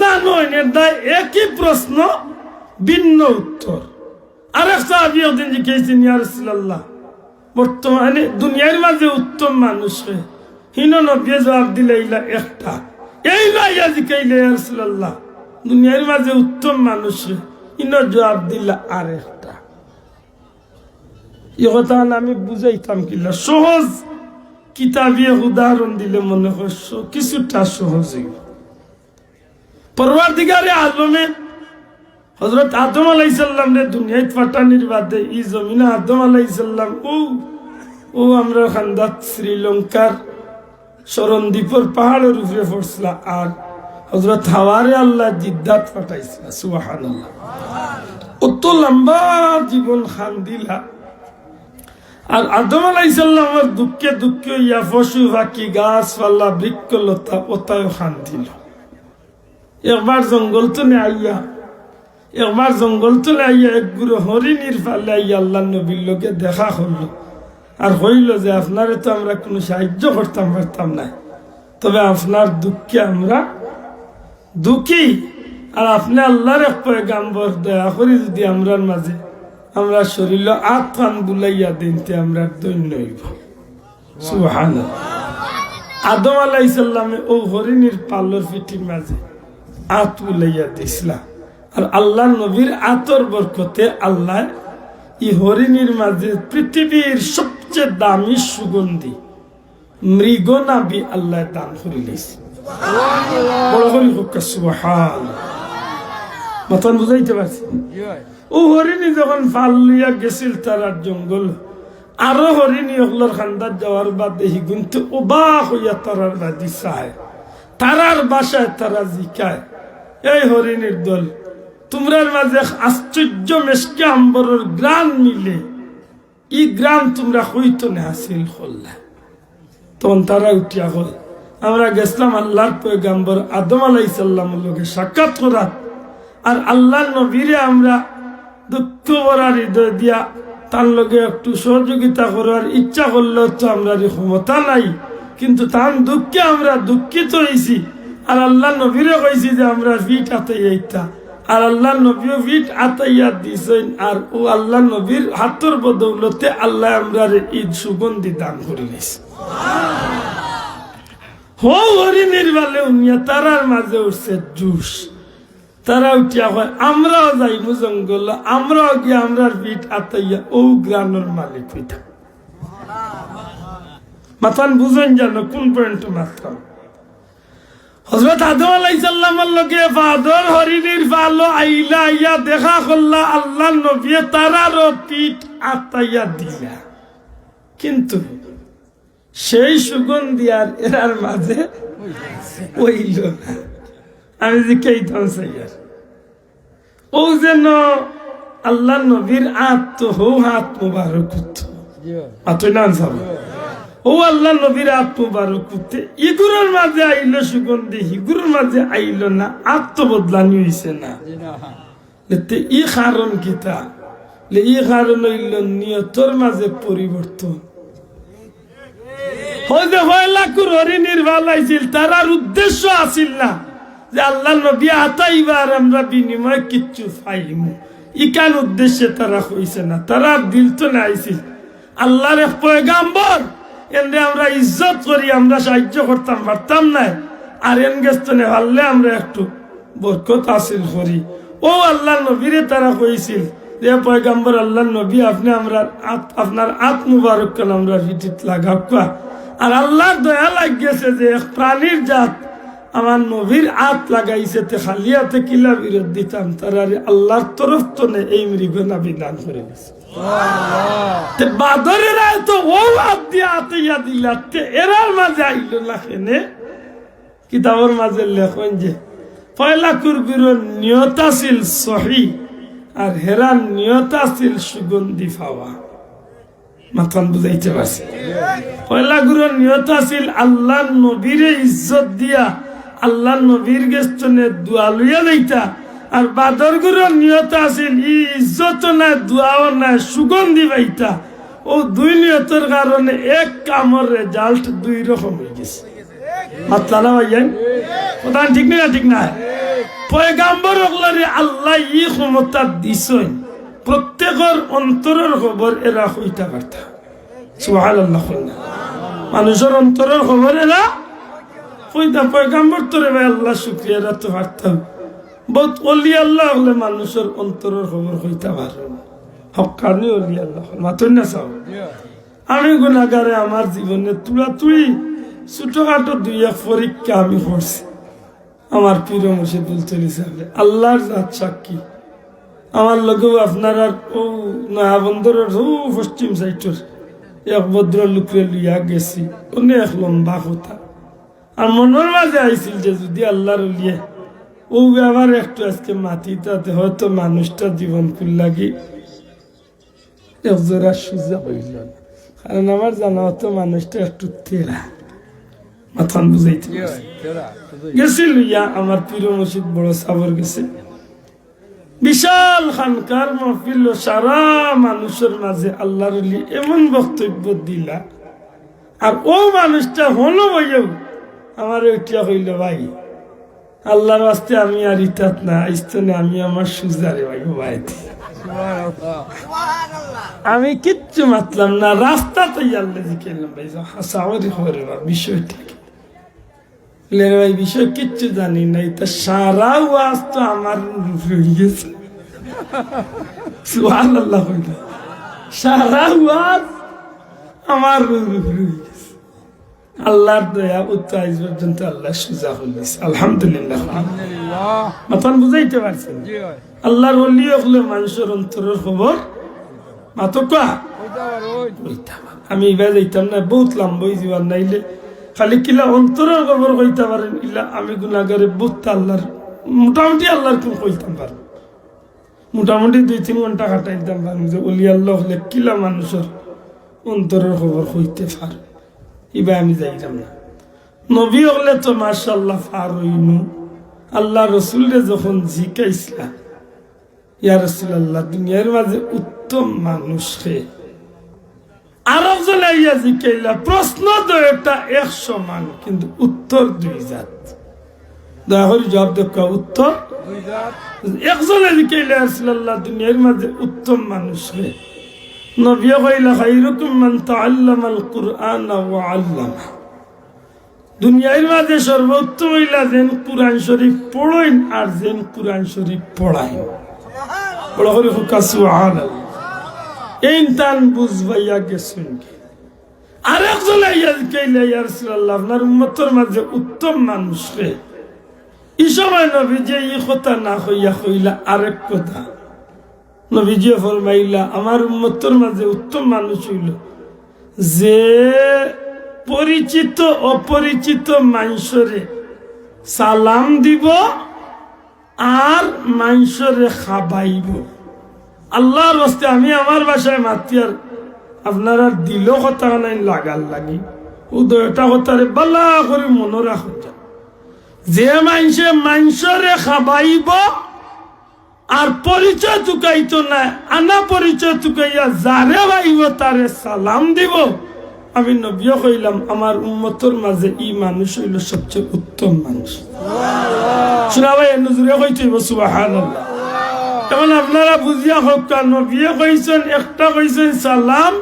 জানইন। এর দায় একই প্রশ্ন, ভিন্ন উত্তর। আরেক সাহাবী একদিন জিকাইছইন, "ইয়া রাসূলুল্লাহ, বর্তমানে দুনিয়ার মাঝে উত্তম মানুষ কে?" হিনো নবিয়ে জবাব দিলা, "ইলা একটা।" এইন আইয়া জিকাইলা, "ইয়া রাসূলুল্লাহ, দুনিয়ার মাঝে উত্তম মানুষ কে?" হিনো জবাব দিলা, "আরেকটা।" ই কথা আমি বুঝাইতাম কিলা? সহজ কিতাবি এক উদাহরণ দিলে মনে হয় স-, কিছুটা সহজ অইব। পরওয়ারদিগারে আলমে হযরত আদম আলাইহিস সালামরে দুনিয়াত পাঠানির বাদে ই জমিনো আদম আলাইহিস সালাম ও, ও আমরার কান্দাত শ্রীলঙ্কার শরণদ্বীপর পাহাড়র উপরে পড়ছিলা, আর হযরত হাওয়ারে আল্লায় জিদ্দাত পাঠাইছিলা। সুবহানাল্লাহ। অত লম্বা জীবন কান্দিলা। আর আদম আলাইহিস সালামর দুঃখে দুঃখী অইয়া পশু পাখি, গাছপালা, বৃক্ষলতা, অতায়ও কান্দিল। একবার জঙ্গল তনে আইয়া, একবার জঙ্গল তনে আইয়া এক গুরু হরিণীর পালে আইয়া আল্লাহর নবীর লগে দেখা করলো। আর কইলো যে, "আপনারে তো আমরা কুনু সাহায্য করতাম পারতাম নায়, তবে আপনার দুঃখে আমরা দুঃখী, আর আপনে আল্লাহর এক পয়গাম্বর, দয়া করি যদি আমরার মাঝে, আমরার শরীলো আত খান বুলাইয়া দেইন, তে আমরা ধন্য অইব।" সুবহানাল্লাহ। আদম আলাইহিস সালামে অউ হরিণীর পালর পিঠির মাঝে আত বুলাইয়া দিছলা। আর আল্লাহর নবীর আতর বরকতে আল্লায় ই হরিণীর মাঝে পৃথিবীর সবচেয়ে দামি সুগন্ধি মৃগ নাভি আল্লায় দান করিলিছে। বড় করি কউক্কা সুবহান। মাতখান বুঝাইতে পারছি? অউ হরিণী যখন ফাল লইয়া গেছিল তারার জঙ্গল, আরো হরিণী অকলর কান্দাত যাওয়ার বাদে হিগুন্তে অবাক অইয়া তারার বাদি চায়, তারার ভাষায় তারা জিকায়, "এই হরিণীর দল, তুমরার মাঝে এক আশ্চর্য মেশকে আম্বরর ঘ্রাণ মিলে, ই ঘ্রাণ তুমরা কই থনে হাসিল করলা?" তখন তারা উঠিয়া কয়, "আমরা গেছলাম আল্লার পয়গাম্বর আদম আলাইহিস সালামর লগে সাক্ষাৎ করাত, আর আল্লার নবীরে আমরা দুঃখ ভরা হৃদয় দিয়া তান লগে একটু সহযোগিতা করার ইচ্ছা করলেও তো আমরার ই ক্ষমতা নাই, কিন্তু তান দুঃখে আমরা দুঃখিত অইছি, আর আল্লার নবীরে কইছি যে আমরার পিঠ আতাইয়া দিতা।" আর আল্লার নবীও পিঠ আতাইয়া দিছইন, আর অউ আল্লার নবীর হাতর বদৌলতে আল্লায় আমরারে ইদ সুগন্ধি দান করি নিছে। হউ হরিণীর ফালে হুনিয়া তারার মাঝে উঠছে জোশ। তারা উঠিয়া কয়, "আমরাও যাইমু জঙ্গল, আমরাও গিয়া আমরার পিঠ আতাইয়া অউ ঘ্রাণর মালিক অইতাম।" মাতখান বুঝইন জানো কুন পয়েন্টে মাতলাম? হজরত আদম আলাইহিস সালামর লগে বাদর হরিণীর ফালো আইলা, আইয়া দেখা করলা, আল্লার নবীয়ে তারারও পিঠ আতাইয়া দিলা, কিন্তু সেই সুগন্ধি আর এরার মাঝে অইল না। আমি জিকাইতাম চাইয়ার, অউ যেন আল্লার নবীর আত তো হউ আত মুবারক উঠতো। আতই না আনসার? অউ আল্লার নবীর আত মুবারক উঠতে ইগুরর মাঝে আইল সুগন্ধি, হিগুরর মাঝে আইল না, আত তো বদলানি অইছে না। তে ই কারণ কিতা? লে ই কারণ অইল নিয়তর মাঝে পরিবর্তন। অউ যে পয়লাকুর হরিণীর ফাল আইছিল, তারার উদ্দেশ্য আছিল না যে আল্লার নবী আতাইবা আর আমরা বিনিময়ে কিচ্ছু পাইমু, ইখান উদ্দেশ্যে তারা কইছে না। তারার দিল থনে আইছিল আল্লার এক পয়গাম্বর, এনরে আমরা ইজ্জত করি, আমরা সাহায্য করতাম পারতাম নায়, আর এন গেছ থনে পারলে আমরা একটু বরকত হাসিল করি। অউ আল্লার নবীরে তারা কইছিল যে, "পয়গাম্বর, আল্লার নবী, আপনে আমরার আত, আপনার আত মুবারক খান আমরার পিঠিত লাগাউক্কা।" আর আল্লার দয়া লাগি গেছে যে এক প্রাণীর জাত আমার নবীর আত লাগাইছে, তে খালি আতে কিলা ফিরত দিতাম, তারারে আল্লার তরফ থনে এই মৃগ নাভি দান করি দিছে। তে বাদরেরায় তো অউ আত দিয়া আতাইয়া দিলা, তে এরার মাঝে আইল না কেনে? কিতাবর মাঝে লেখইন যে পয়লাকুর গুরুর নিয়ত আছিল সহি, আর হেরার নিয়ত আছিল সুগন্ধি পাওয়া। মাতখান বুঝাইতে পারছি? পয়লাকুর গুরুর নিয়ত আছিল আল্লার নবীরে ইজ্জত দিয়া আল্লার নবীর গেছ থনে দোয়া লইয়া যাইতা, আর বাদর গুরুর নিয়ত আছিল ই ইজ্জতও নায়, দোয়াও নায়, সুগন্ধি পাইতা। অউ দুই নিয়তর কারণে এক কামর result দুই রকম অইগেছে। মাতলা না ভাইয়াইন? কথা ঠিক নি না? ঠিক না? পয়গাম্বর অকলরে আল্লায় ই ক্ষমতা দিছইন, প্রত্যেকর অন্তরর খবর এরা কইতা পারতা। সুবহানাল্লাহ কইন না? মানুষর অন্তরর খবর এরা কইতা। পয়গাম্বর তো রে ভাই, আল্লার শুকরিয়া, এরা তো পারতা। বউত অলি আল্লা অকলে মানুষর অন্তরর খবর কইতা পারইন। হক্কানি অলি আল্লা অকল, মাতইন না চাও। আমি গুনাগারে আমার জীবনে তুড়াতুড়ি ছোটখাটো দুই এক পরীক্ষা আমি করছি। আমার পীর মুর্শিদ ফুলতলি ছাহেবে, আল্লার জাত সাক্ষী, আমার লগেও আপনারার অউ নয়াবন্দরর অউ পশ্চিম সাইডর এক ভদ্রলোকরে লইয়া গেছি, অনেক লম্বা কথা। আর মনর মাঝে আইছিল যে যুদি আল্লার অলিয়ে অউ ব্যাপারে একটু আইজকে মাতিতা, তে হয়তো মানুষটা জীবন কুল লাগি একজরা সুজা অইল না। কারণ আমার জানা মতো মানুষটা একটু তেরা। মাতখান বুঝাইতে পারছি? গেছি লইয়া আমার পীর মুর্শিদ বড় ছাবর গেছে। বিশাল খানকার মাহফিল, সারা মানুষর মাঝে আল্লার অলি এমন বক্তব্য দিলা, আর অউ মানুষটা হনো বইয়াউ আমারে উঠিয়া কইল, "ভাই, আল্লার ওয়াস্তে আমি আর ইতাত না, আইজ থনে আমি আমার সুজারে ভাই, ও ভাই দি।" আমি কিচ্ছু মাতলাম না, রাস্তাত আইয়া আল্লারে জিকাইলাম, "ভাই, হাছা করি কও রে বা, বিষয়টা কি?" বলে, "রে ভাই, বিষয় কিচ্ছু জানি না, ইতা সারা ওয়াজ তো আমার উপরে অইগেছে।" সুবহানাল্লাহ কইলা। সারা ওয়াজ আমার উপরে অইগেছে। আল্লাহর দয়া উত্তর আইজ পর্যন্ত আল্লাহ সুজা করিলিছে। আলহামদুলিল্লাহ। আলহামদুলিল্লাহ। মাতখান বুঝাইতে পারছি নি? জি ভাই। আল্লাহর ওলি অকলে মানষর অন্তরর খবর মাতো কওয়া? কইতা পারইন। কইতা পারইন। আমি ইবায় যাইতাম না, বউত লম্বা অইযিবার নাইলে। খালি কিলা অন্তরর খবর কইতা পারইন, ইলা আমি গুনাগারে বউত আল্লাহর, মোটামুটি আল্লাহর কুন কইতাম পারইন। মোটামুটি দুই তিন ঘন্টা কাটাইতাম পারইন যে ওলি আল্লাহ অকলে কিলা মানষর অন্তরর খবর কইতে পারইন। ইবায় আমি যাইতাম না। নবী অকলে তো মাশাআল্লাহ পারইনউ। আল্লাহর রসুলরে যখন জিকাইছলা, ইয়া রাসূলুল্লাহ, দুনিয়ার মাঝে উত্তম মানুষ কে? আরকজনে আইয়া জিকাইলা, প্রশ্ন তো একটা এক সমান, কিন্তু উত্তর দুই জাত। দয়া করি জবাব দেউক্কা, উত্তর দুই জাত। একজনে জিকাইলা, ইয়া রাসূলুল্লাহ, দুনিয়ার মাঝে উত্তম মানুষ কে? নবীয়ে কইলা, "খাইরুকুম মান তাআল্লামাল কুরআনা ওয়া আল্লামা।" দুনিয়ার মাঝে সর্বোত্তম অইলা যেইন কুরআন শরীফ পড়ইন আর যেইন কুরআন শরীফ পড়াইন। বড় করি কউক্কা সুবহানাল্লাহ। এইন তান বুঝ পাইয়া গেছইন গি। আরকজনে আইয়া জিকাইলা, "ইয়া রাসূলুল্লাহ, আপনার উম্মতর মাঝে উত্তম মানুষ কে?" ই সময় নবীজিয়ে ই কথা না কইয়া কইলা আরেক কথা। নবীজিয়ে ফরমাইলা, "আমার উম্মতর মাঝে উত্তম মানুষ অইলো যে পরিচিত অপরিচিত মানষরে সালাম দিবো আর মানষরে খাবাইবো।" আল্লাহর ওয়াস্তে আমি আমার ভাষায় মাতিয়ার, আপনারার দিলো কথা নাই লাগার লাগি। অউ দুইটা কথারে ভালা করি মনো রাখউক্কা। যে মানষে মানষরে খাবাইবো আর পরিচয় তুকাইতো নায়, আনা পরিচয় তুকাইয়া যারে পাইবো তারে সালাম দিবো। আমি নবীয়ে কইলাম, আমার উম্মতর মাঝে ই মানুষ অইলো সবচেয়ে উত্তম মানুষ। শুনা ভাই, এ নজরে কইতে অইবো সুবহানাল্লাহ। এখন আপনারা বুঝিয়া কউক্কা, নবীয়ে কইছইন, একটা কইছইন সালাম,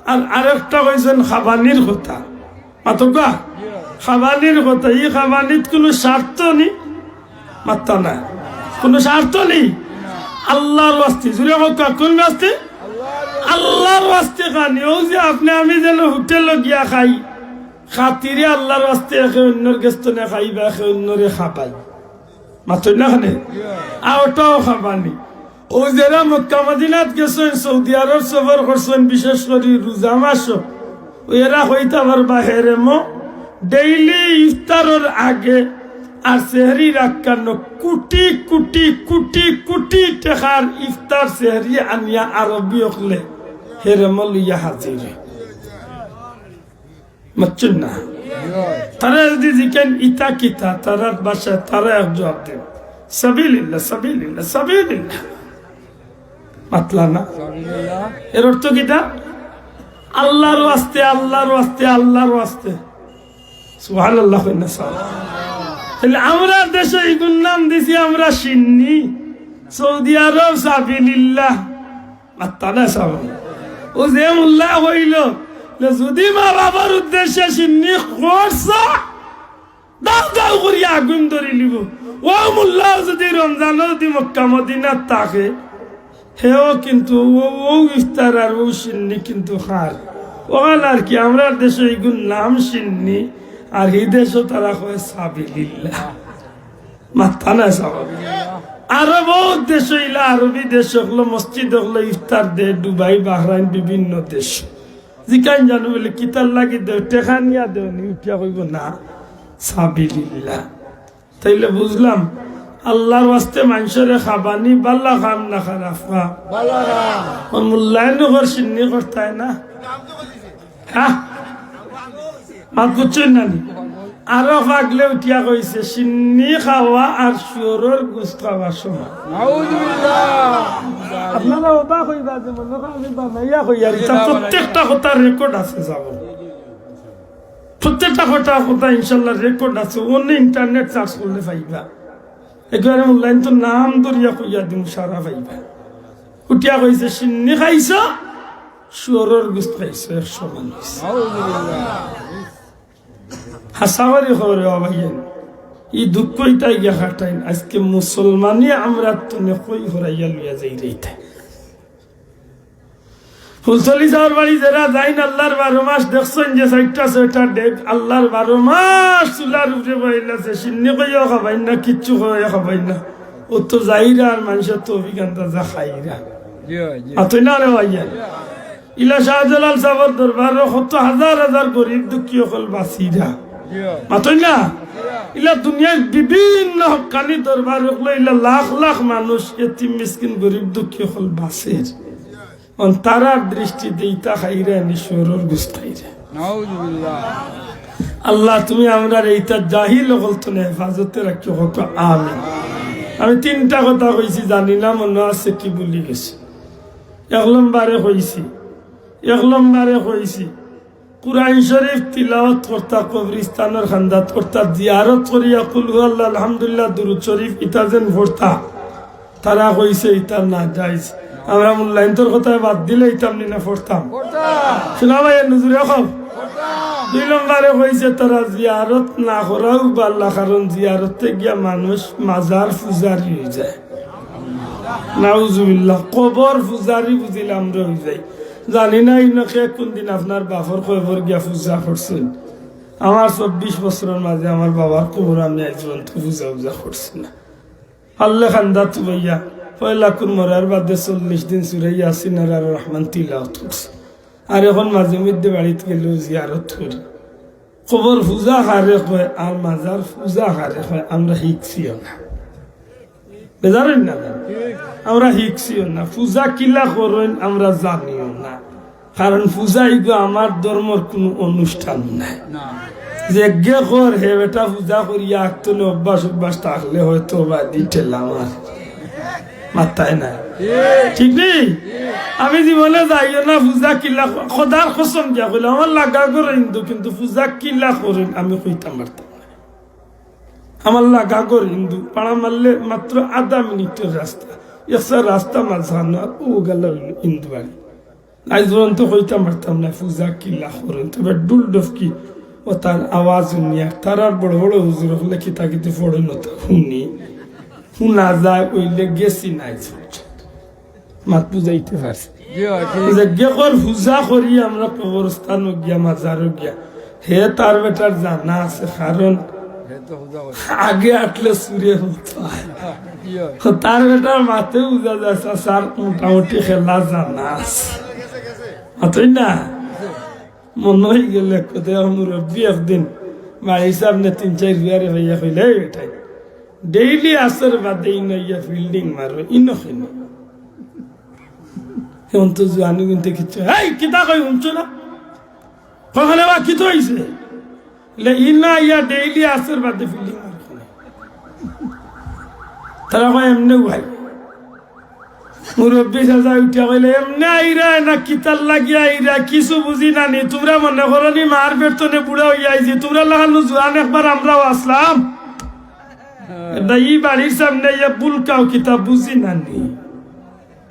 আর আরেকটা কইছইন খাবানির কথা। মাতউক্কা? খাবানির কথা। ই খাবানিত কুনু স্বার্থ নি? মাতরা না। কুনু স্বার্থ নি? আল্লাহর ওয়াস্তে। জুরে কউক্কা, কুন ওয়াস্তে? আল্লাহর ওয়াস্তে খানি। অউ যে আপনে আমি যেন হোটেলো গিয়া খাই, খাতিরে আল্লাহর ওয়াস্তে একে অইন্যর গেছ থনে খাই বা একে অইন্যরে খাবাই। মাতইন না কেনে? আর ওটাও খাবানি। অউ যেরা মক্কা মদিনাত গেছইন, সৌদি আরব সফর করছইন, বিশেষ করি রোজা মাসো, অউ এরা কইতা পারবা হেরেমো, daily ইফতারর আগে আর সেহরির আগ কানো কুটি কুটি কুটি কুটি টেকার ইফতার সেহরি আনিয়া আরবি অকলে হেরেমো লইয়া হাজির। মাতছইন না? তারা যদি জিকাইন, "ইতা কিতা?" তারার ভাষায় তারা এক জবাব দেইন, "সাবিলিল্লাহ, সাবিলিল্লাহ, সাবিলিল্লাহ।" মাতলা না? এর অর্থ কিতা? আল্লাহর ওয়াস্তে, আল্লাহর ওয়াস্তে, আল্লাহর ওয়াস্তে। সুবহানাল্লাহ কইন না সাব। তাইলে আমরার দেশো ইগুর নাম দিছি আমরা শিন্নি, সৌদি আরব সাবিলিল্লাহ। মাতরা না সাব। অউ যে মোল্লায় কইলো যে যুদি মা বাবার উদ্দেশ্যে শিন্নি করছো, দাউ দাউ করি আগুন ধরিলিবো। অউ মোল্লাও যুদি রমজানো যুদি মক্কা মদিনাত থাকে, হেও কিন্তু অউ, অউ ইফতার আর অউ শিন্নি কিন্তু খার। অখান আর কি, আমরার দেশো ইগুর নাম শিন্নি, আর হি দেশো তারা কয় সাবিলিল্লাহ। মাতরা না সাব। আরো বউত দেশ অইলা, আরবি দেশ অকলো, মসজিদ অকলো ইফতার দে, দুবাই, বাহরাইন, বিভিন্ন দেশ। জিকাইন জানো বুলে, "কিতার লাগি দেও? টেকা নিয়া দেও নি?" উঠিয়া কইবো, "না, সাবিলিল্লাহ।" তাইলে বুঝলাম, আল্লাহর ওয়াস্তে মানষরে খাবানি ভালা কাম না খারাপ কাম? ভালা কাম। অউ মোল্লায় নু কর শিন্নি করতায় না? হ্যাঁ? মাত বুঝছইন না নি? আরো পাগলে উঠিয়া কইছে, "শিন্নি খাওয়া আর শুয়োরর গোস্ত খাওয়া সমান।" নাউজুবিল্লাহ। আপনারা অবাক অইবা যে মনো কয় আমি বানাইয়া কইয়ার, ইতা প্রত্যেকটা কথার record আছে, যাবো। প্রত্যেকটা কথা, কথা ইনশাআল্লাহ record আছে, অনে internet search করলে পাইবা। একবারে online তো নাম ধরিয়া কইয়া দিমু, সারা পাইবা। উঠিয়া কইছে, "শিন্নি খাইছো, শুয়োরর গোস্ত খাইছো, এক সমান অইছে।" হাছা করি কও রে বাবা, ইয়ে। ই দুঃখ ইতায় গিয়া কাটাইন। আইজকে মুসলমানি আমরার তনে কই হরাইয়া লইয়া যাইরে ইতায়। ফুলতলি যাওয়ার বাড়ি যেরা যাইন, আল্লাহর বারো মাস দেখছইন যে চাইরটা ছয়টা ডেগ, আল্লাহর বারো মাস চুলার উপরে বইলা আছে, সিন্নি কইয়াও খাবাইন না, কিচ্ছু কইয়াও খাবাইন না। ও তো যাইরা আর মানষর তৌফিক আন্দাজা খাইরা। জি, জি। আতই না রে ভাইয়া? ইলা শাহজালাল সাবর দরবারো কত হাজার হাজার গরিব দুঃখী অকল বাঁচিরা। জি। মাতই না? ইলা দুনিয়ার বিভিন্ন হক্কানি দরবার অকলো ইলা লাখ লাখ মানুষ এতিম মিসকিন গরিব দুঃখী অকল বাঁচের। অন তারার দৃষ্টিতে ইতা খাইরা নি শুয়োরর গুস্ত খাইরা। নাউজুবিল্লাহ। আল্লাহ, তুমি আমরারে ইতা জাহিল অকল তনে হেফাজতে রাখিও, কউক্কা আমিন। আমি তিনটা কথা কইছি, জানি না মনো আছে কি ভুলি গেছি। এক লম্বরে কইছি, এক লম্বরে কইছি, কুরআন শরীফ তিলাওয়াত করতা কবরিস্তানর কান্দাত, অর্থাৎ জিয়ারত করিয়া কুল হু আল্লাহ, আলহামদুলিল্লাহ, দুরুদ শরীফ ইতা যেন পড়তা, তারা কইছে ইতা নাজাইজ। আমরা মূল্যায়ন্তর কথায় বাদ দিলে ইতাম নি না পড়তাম? শোনা ভাই, নজরে কও। দুই লম্বরে কইছে তারা জিয়ারত না করাও বালা, কারণ জিয়ারতে গিয়া মানুষ মাজার পূজারি অইযায়। নাউজুবিল্লাহ, কবর পূজারি বুঝিলে আমরা অইযাই। জানি না ইনো কে কুনদিন আপনার বাপর কবর গিয়া পূজা করছইন। আমার চব্বিশ বছরর মাঝে আমার বাবার কবর আমি আইজ পর্যন্ত পূজা উজা করছি না। পারলে কান্দাত বইয়া পয়লা কুন মরার বাদে চল্লিশ দিন সূরা ইয়াসিন আর আর রহমান তিলাওয়াত করছি। আর এখন মাঝে মধ্যে বাড়িত গেলেও জিয়ারত করি। কবর পূজা কারে কয় আর মাজার পূজা কারে কয়, আমরা হিকছিও না। বেজার অইন না? আমরা হিকছিও না। পূজা কিলা করইন আমরা জানিও না। কারণ পূজা ইগু আমার ধর্মর কুনু অনুষ্ঠান নায়। না। যেগে কর হে বেটা পূজা করিয়া আগতনে অভ্যাস অভ্যাস থাকলে হয়তো বাদি ঠেলা মার। মাত্তায় না। ঠিক নি? আমি জীবনে যাইও না পূজা কিলা ক-, খোদার কসম দিয়া কইলাম, আমার লাগা ঘর হিন্দু, কিন্তু পূজা কিলা করইন আমি কইতাম পারতাম না। আমার লাগা ঘর হিন্দু, পাড়া মারলে মাত্র আধা মিনিটর রাস্তা, একটা রাস্তা মাঝখানো, আর ও গেল হিন্দু বাড়ি। আইজ পর্যন্ত কইতাম পারতাম না পূজা কিলা করইন, তবে ঢুল ঢফকি ও তার আওয়াজ হুনি, আর তারার বড় বড় হুজুর অকলে কিতা কিতা পড়ইন তা হুনি, হুনা যায়, অইলে গেছি না আইজ পর্যন্ত। মাত বুঝাইতে পারছি? জি, ঠিক। যেগে কর পূজা করি আমরা কবরস্থানো গিয়া, মাজারো গিয়া, হে তার বেটার জানা আছে, কারণ হে তো পূজা করে। আগে আটলে চুরে হতো। জি। তো তার বেটার মাতে বুঝা যায়, চাচার মোটামুটি খেলা জানা আছে। মাতই না? মনো অইগেলে কোথায় মুরব্বি একদিন বাড়ির সামনে তিন চাইর বিয়ারে ভাইয়া কইলে, "এই বেটাই, ডেইলি আসর বাদে ইনো ইয়া ফিল্ডিং মারো, ইনো কেনে?" এখন তো জুয়ানি গুনতে কিচ্ছু, "এই, কিতা কই, হুনছো না? কখনে বা কিতা অইছে?" লে, "ইনো ইয়া ডেইলি আসর বাদে ফিল্ডিং মারো কেনে?" তারা কয়, "এমনে ভাই।" মুরব্বি চাচা উঠিয়া কইলে, "এমনে আইরা না কিতার লাগি আইরা? কিছু বুঝি না নি। তুমরা মনে করো নি মার পেট তনে বুড়া অইয়া আইছি? তুমরার লাখান জুয়ান একবার আমরাও আছলাম। এটা ই বাড়ির সামনে ইয়া বুলকাও কিতা বুঝি না নি?"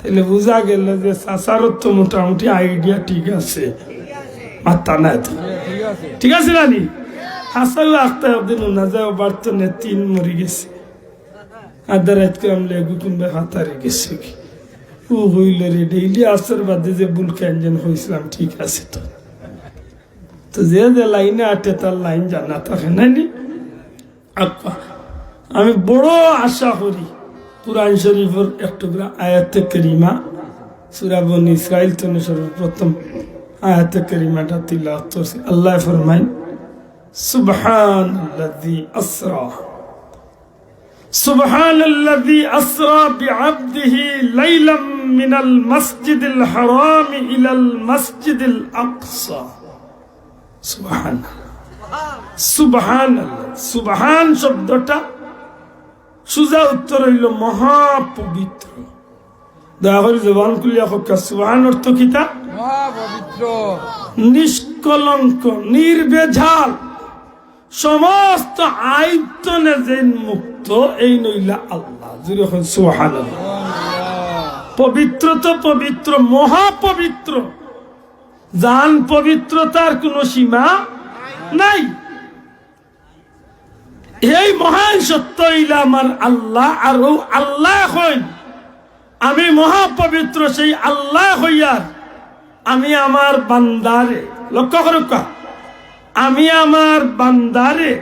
তাইলে বুঝা গেল যে চাচারও তো মোটামুটি আইডিয়া ঠিক আছে, মাত্তা নাই তো। ঠিক আছে না নি? হাসাও আখতা একদিন হুনা যায়, ও বাড়তো নে তিন মরি গেছে। আধা রাইত কই আমলে এগু কুনবা ফাতারি গেছে কি? ও কইল রে, ডেইলি আসর বাদে যে বুলকা ইঞ্জিন কইছিলাম, ঠিক আছে তো। তো যে যে লাইনে আটে তার লাইন জানা থাকে, নায় নি? আচ্ছা, আমি বড় আশা করি কুরআন শরীফর এক টুকরা আয়াতে কারিমা, সূরা বনি ইসরাইল তনে সর্বপ্রথম আয়াতে কারিমাটা তিলাওয়াত করছি। আল্লায় ফরমাইন, সুবহানাল্লাযী আসরা সুবহানাল্লাযী আসরা বিআবদিহি লাইলাম মিনাল মাসজিদিল হারামি ইলাল মাসজিদিল আকসা। সুবহানাল্লাহ। সুবহানাল্লাহ। সুবহান শব্দটা সুজা উত্তর অইলো মহাপবিত্র। দয়া করি জবান খুলিয়া কউক্কা, সুবহান অর্থ কিতা? মহাপবিত্র। নিষ্কলঙ্ক, নির্ভেজাল। সমস্ত আইব তনে যেইন মুক্ত, এইন অইলা আল্লাহ। জোরে কউক্কা সুবহানাল্লাহ। পবিত্র তো পবিত্র, মহাপবিত্র, যান পবিত্রতার কুনু সীমা নাই। এই মহান সত্য অইলা আমার আল্লাহ, আর অউ আল্লায় কইন, আমি মহাপবিত্র, সেই আল্লায় কইয়ার আমি আমার বান্দারে, লক্ষ্য করুক্কা, আমি আমার বান্দারে,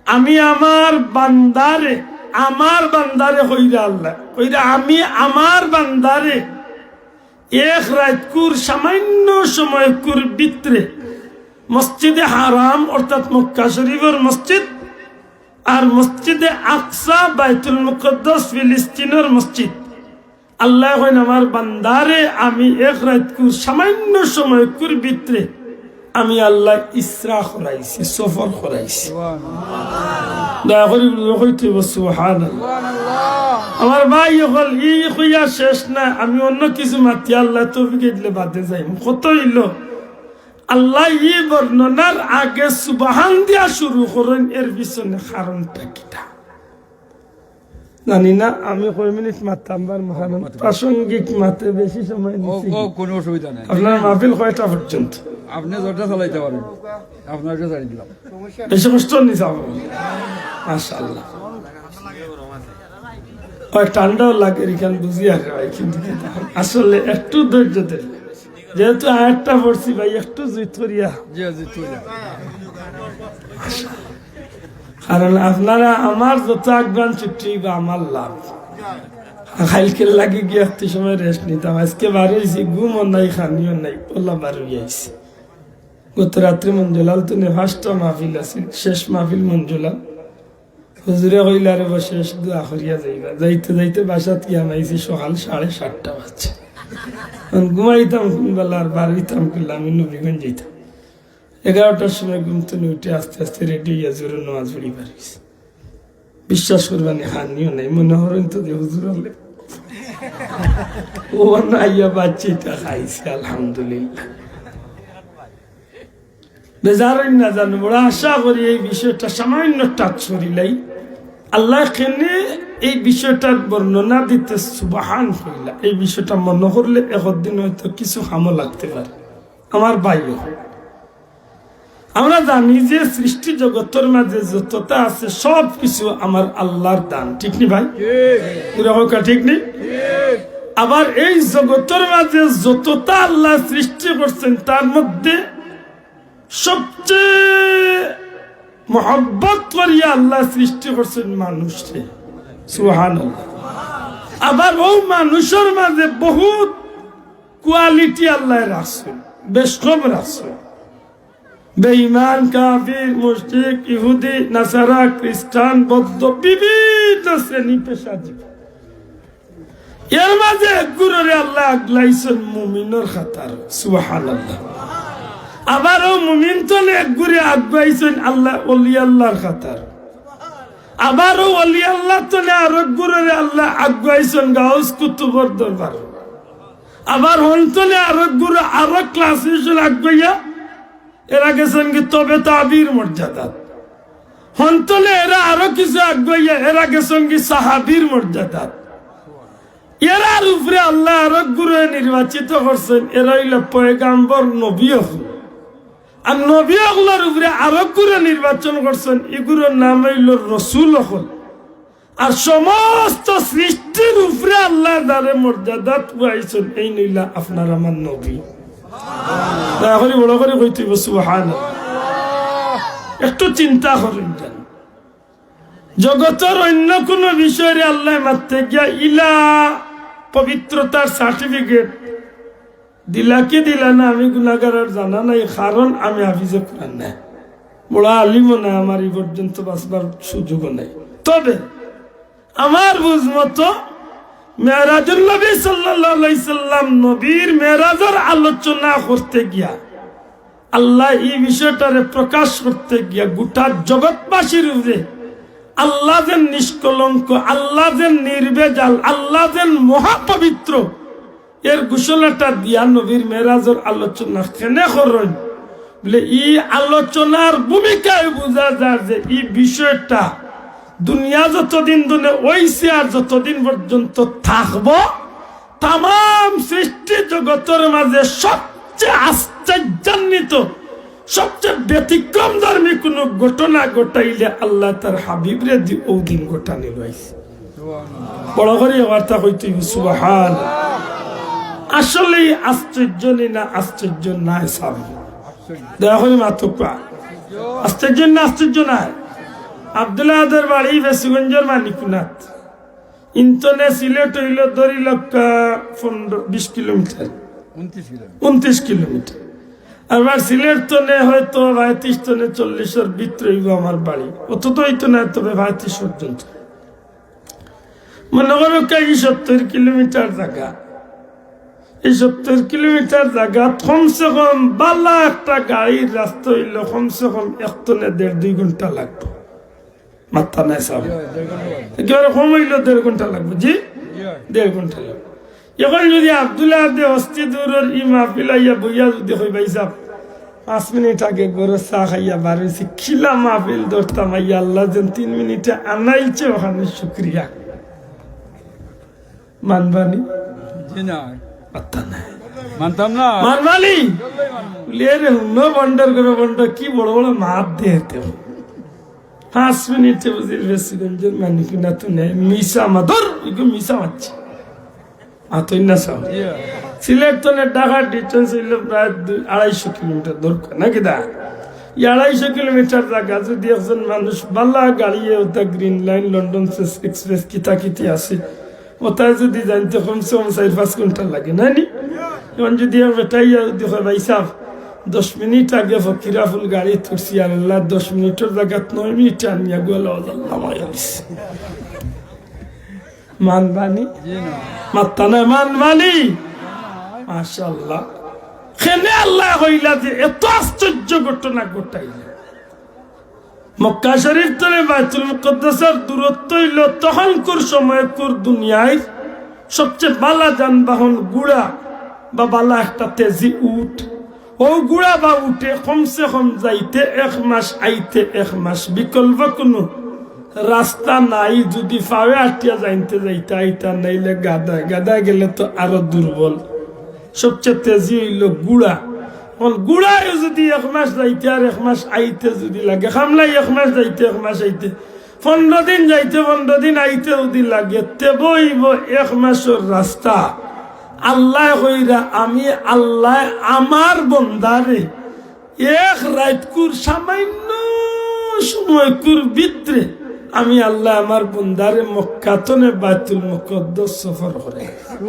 আমি আমার বান্দারে, আমার বান্দারে কইরা আল্লায়, কইরা আমি আমার বান্দারে এক রাইতকুর সামান্য সময়কুর ভিতরে মসজিদে হারাম অর্থাৎ মক্কা শরীফর মসজিদ আর মসজিদে আকসা বাইতুল মুকাদ্দাস ফিলিস্তিনর মসজিদ, আল্লায় কইন আমার বান্দারে আমি এক রাইতকুর সামান্য সময়কুর ভিতরে আমি আল্লায় ইসরা করাইছি, সফর করাইছি। দয়া করি বুঝো, কইতে হইব সুবহানাল্লাহ। আমার ভাই অকল, ই কইয়া শেষ না, আমি অন্য কিছু মাতি আল্লায় তৌফিক দিলে বাদে যাইমু। কত অইল? আল্লায় ই বর্ণনার আগে সুবহান দিয়া শুরু করইন, এর পিছনে কারণটা কিতা? জানি না, আমি কয় মিনিট মাততাম, বার মহান প্রাসঙ্গিক মাতে বেশি সময় ও, নিছি। ও, কোনো অসুবিধা নাই। আপনার মাহফিল কয়টা পর্যন্ত? আপনি যেটা চালাইতে পারেন, আপনার কাছে ছাড়ি দিলাম। বেশি কষ্ট নিছে আমার। মাশাআল্লাহ। ওই ঠান্ডাও লাগে, এখান বুঝি আর ভাই, কিন্তু আসলে একটু ধৈর্য ধরে, যেহেতু আয়াতটা পড়ছি ভাই, একটু জুইত করিয়া। জি, জি, তুই যা। কারণ আপনারা আমার যত আগ্রান ছুটি বা আমার লাভ। আর কাইলকে লাগি গিয়া একটু সময় রেস্ট নিতাম, আজকে বার অইছি, ঘুমও নাই, খানিও নাই, ওলা বার অইয়া আইছি। গত রাত্রে মঞ্জুলাল তো নে পাঁচটা মাহফিল আছিল, শেষ মাহফিল মঞ্জুলাল। হুজুরে কইলা, "রে বা শেষ দোয়া করিয়া যাইবা।" যাইতে যাইতে বাসাত গিয়া হামাইছি সকাল সাড়ে সাতটা বাজছে। আমি ঘুমাইতাম কোন বেলা আর বার অইতাম কিলা, আমি নবীগঞ্জ যাইতাম। এগারোটার সময় ঘুম থেকে উঠে আস্তে আস্তে রেডি অইয়া জোহরর নামাজ পড়ি পারিছি। বিশ্বাস করবা নি, খানিও নাই, মনে করইন তো যে হুজুর হলে। ও না আইয়া বাচ্চিটা খাইছে, আলহামদুলিল্লাহ। বেজার অইন না জানো, বড় আশা করি এই বিষয়টা সামান্য টাচ করিলাই। আল্লায় কেনে এই বিষয়টার বর্ণনা দিতে সুবহান কইলা, এই বিষয়টা মনে করলে একদিন হয়তো কিছু কামো লাগতে পারে। আমার ভাইও, আমরা জানি যে সৃষ্টি জগতর মাঝে যতটা আছে সব কিছু আমার আল্লাহর দান, ঠিক নি ভাই? ঠিক। পুরা কথা ঠিক নি? ঠিক। আবার এই জগতর মাঝে যতটা আল্লাহ সৃষ্টি করছেন তার মধ্যে সবচেয়ে মহব্বত করিয়া আল্লাহ সৃষ্টি করছেন মানুষরে। সুবহানাল্লাহ। আবার ও মানুষর মাঝে বহুত কোয়ালিটি আল্লাহ রাখছেন, বেশ কম রাখছেন। বেঈমান, কাফির, মুশরিক, ইহুদি, নাসারা, খ্রিস্টান, বৌদ্ধ, বিভিন্ন শ্রেণী পেশাজীবী। এর মাঝে একগুররে আল্লাহ আগলাইছেন মুমিনর কাতার। সুবহানাল্লাহ। আবারও মুমিন তনে একগুরে আগুয়াইছেন আল্লাহ, ওলি আল্লাহর কাতার। আবারও ওলি আল্লাহ তনে আরোগুররে আল্লাহ আগুয়াইছেন গাউস কুতুবর দরবার। আবার হন্তনে আরোগুরে আরো ক্লাস হিসেবে আগুয়াইয়া এরা গেছেন কি তবে তাবির মর্যাদাত। হন্তলে এরা আরো কিছু আগুয়াইয়া এরা গেছেন কি সাহাবির মর্যাদাত। এরার উপরে আল্লাহ আরোগুরে নির্বাচিত করছেন, এরা অইল পয়গাম্বর নবী অকল। আর নবী অকলর উপরে আরোগুরে নির্বাচন করছেন, ইগুরর নাম অইল রসুল অকল। আর সমস্ত সৃষ্টির উপরে আল্লাহ যারে মর্যাদাত উয়াইছেন, এইন অইলা আপনার আমার নবী। দয়া করি বড় করি কইতে হইব, সুবহানাল্লাহ। একটু চিন্তা করইন যেন। জগতর অন্য কোনো বিষয়রে আল্লাহ মাততে গিয়া ইলা পবিত্রতার সার্টিফিকেট দিলা কি দিলা না, আমি গুনাগার আর জানা নাই, কারণ আমি হাফিজে কোরআন না, বড় আলিমও না, আমার এই পর্যন্ত বাঁচবার সুযোগও নাই। তবে আমার বুঝ মতো মেরাজুল নবী সাল্লাল্লাহু আলাইহি সাল্লাম নবীর মেরাজর আলোচনা করতে গিয়া আল্লাহ এই বিষয়টারে প্রকাশ করতে গিয়া গোটা জগৎবাসীর উপরে আল্লাহ যেন নিষ্কলঙ্ক, আল্লাহ যেন নির্ভেজাল, আল্লাহ যেন মহাপবিত্র, এর ঘোষণাটা দিয়া নবীর মেরাজর আলোচনা কেনে করইন? বলে, এই আলোচনার ভূমিকায় বুঝা যায় যে এই বিষয়টা দুনিয়া যতদিন ধরে অইছে আর যতদিন পর্যন্ত থাকবো, তামাম সৃষ্টি জগতর মাঝে সবচেয়ে আশ্চর্যান্বিত, সবচেয়ে ব্যতিক্রমধর্মী কোনো ঘটনা ঘটাইলে আল্লাহ তার হাবিবরে দি ও দিন ঘটানি লইছে। বড় করি এবারটা কইতে হইব, সুবহান। আসলেই আশ্চর্য নি না আশ্চর্য নায় সাব? দয়া করি মাতুক্কা। আশ্চর্য না আশ্চর্য নায়? আব্দুল আহাদর বাড়ি ফেঞ্চুগঞ্জর মানিকুনাত। ইন থনে সিলেট অইলো ধরি লউক্কা পনরো বিশ কিলোমিটার, ঊনত্রিশ কিলোমিটার। ঊনত্রিশ কিলোমিটার। আবার সিলেট থনে হয়তো পঁয়ত্রিশ থনে চল্লিশর ভিতরে অইবো আমার বাড়ি, অত তো অইতো নায়, তবে পঁয়ত্রিশ পর্যন্ত। মনো করউক্কা ই সত্তইর কিলোমিটার জাগা, ই সত্তইর কিলোমিটার জাগাত কমসে কম বালা একটা গাড়ির রাস্তা অইলো কমসে কম এক থনে দেড় দুই ঘন্টা লাগবো। মাত্তা নাই সাব? একেবারে কম অইলো দেড় ঘন্টা লাগবো, জি, দেড় ঘন্টা লাগবো। এখন যদি আব্দুল আহাদে হস্তি দৌরর ই মাহফিল আইয়া বইয়া যদি কই, "ভাইসাব, পাঁচ মিনিট আগে ঘরো চা খাইয়া বার অইছি, কিলা মাহফিল ধরতাম, আইয়া আল্লায় যেন তিন মিনিটে আনাইলছে, অখান শুকরিয়া।" মানবানি? জি না। মানতাম না। মানবানি? বলে, "এরে হুনো, বন্ডর ঘরো বন্ড, কি বড় বড় মাত দেয় তো।" পাঁচ মিনিটে বুঝিল ফেঞ্চুগঞ্জর মানিকুনা থনে মিছা মাত, ধর, ইগু মিছা মাতছে। আতই না সাব? সিলেট থনে ঢাকার distance অইলো প্রায় দুই, আড়াইশো কিলোমিটার দূর, নাকি দা? ই আড়াইশো কিলোমিটার জাগা যদি একজন মানুষ বালা গাড়িয়ে অতা Green Line, London Express কিতা কিতি আছে, অতায় যদি যাইতে কমসে কম চাইর পাঁচ ঘন্টা লাগে, নায় নি? এখন যদি এক বেটাইয়া যদি কয়, "ভাইসাব, দশ মিনিট আগে ফকিরাফুল গাড়িত উঠছি, আর আল্লায় দশ মিনিটর জাগাত নয় মিনিটে আনিয়া গোয়ালা বাজার লামাইয়া দিছে।" মানবানি? মাত্তা নাই, মানবানি? মাশাআল্লাহ। কেনে আল্লায় কইলা যে এত আশ্চর্য ঘটনা ঘটাইলা? মক্কা শরীফ থনে বায়তুল মুকাদ্দাসর দূরত্ব অইলো তখনকুর সময়কুর দুনিয়ার সবচেয়ে বালা যানবাহন ঘুড়া বা বালা একটা তেজি উট। অউ ঘুড়া বা উটে কমসে কম যাইতে এক মাস, আইতে এক মাস, বিকল্প কুনু রাস্তা নাই। যদি পাওয়ে আটিয়া যাইতে যাইতা আইতা, নাইলে গাধায়, গাধায় গেলে তো আরো দুর্বল। সবচেয়ে তেজি অইলো ঘুড়া। এখন ঘুড়ায় যদি এক মাস যাইতে আর এক মাস আইতে যদি লাগে, কামলায় এক মাস যাইতে এক মাস আইতে, পনরো দিন যাইতে পনরো দিন আইতে যদি লাগে, তেবো অইবো এক মাসর রাস্তা। আল্লায় কইরা, "আমি আল্লায় আমার বন্দারে এক রাইতকুর সামান্য সময়কুর ভিতরে আমি আল্লায় আমার বন্দারে মক্কা থনে বায়তুল মুকাদ্দাস সফর করাইছি।"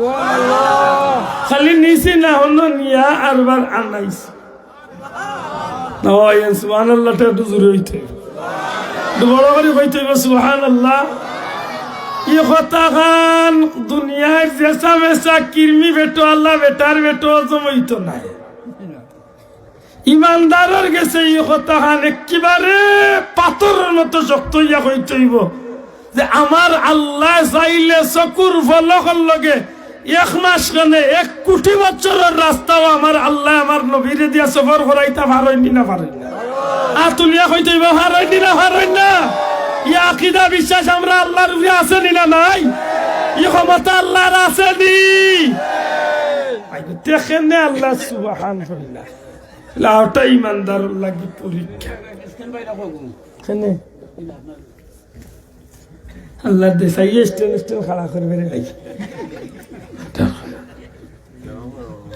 খালি নিছি না, অনো নিয়া আরবার আনাইছি। না, ওই সুবহানাল্লাহটা একটু জোরে অইতো অইবো। একটু বড় করি কইতো অইবো, সুবহানাল্লাহ। ই কথাখান দুনিয়ার যেসা মেসা কির্মি বেটো আল্লাহ বেটার বেটো জমইতো নায়। ইমানদারর গেছে ই কথাখান একেবারে পাথরর মতো শক্ত অইয়া কইতো অইবো যে আমার আল্লায় চাইলে চকুর পলকর লগে এক মাস কেনে এক কোটি বছরর রাস্তাও আমার আল্লায় আমার নবীরে দিয়া সফর করাইতা পারইন নি না পারইন না? আত তুলিয়া কইতো অইবো, পারইন নি না পারইন না? ই আকিদা বিশ্বাস আমরার আল্লাহর উপরে আছে নি না নাই? ই ক্ষমতা আল্লাহর আছে নি? তে কেনে আল্লায় সুবহান কইলা। লাউটা ইমানদারর লাগি পরীক্ষা। কেনে? আল্লায় দেশাইয়ে stand, stand খাড়া করবে রে ভাই।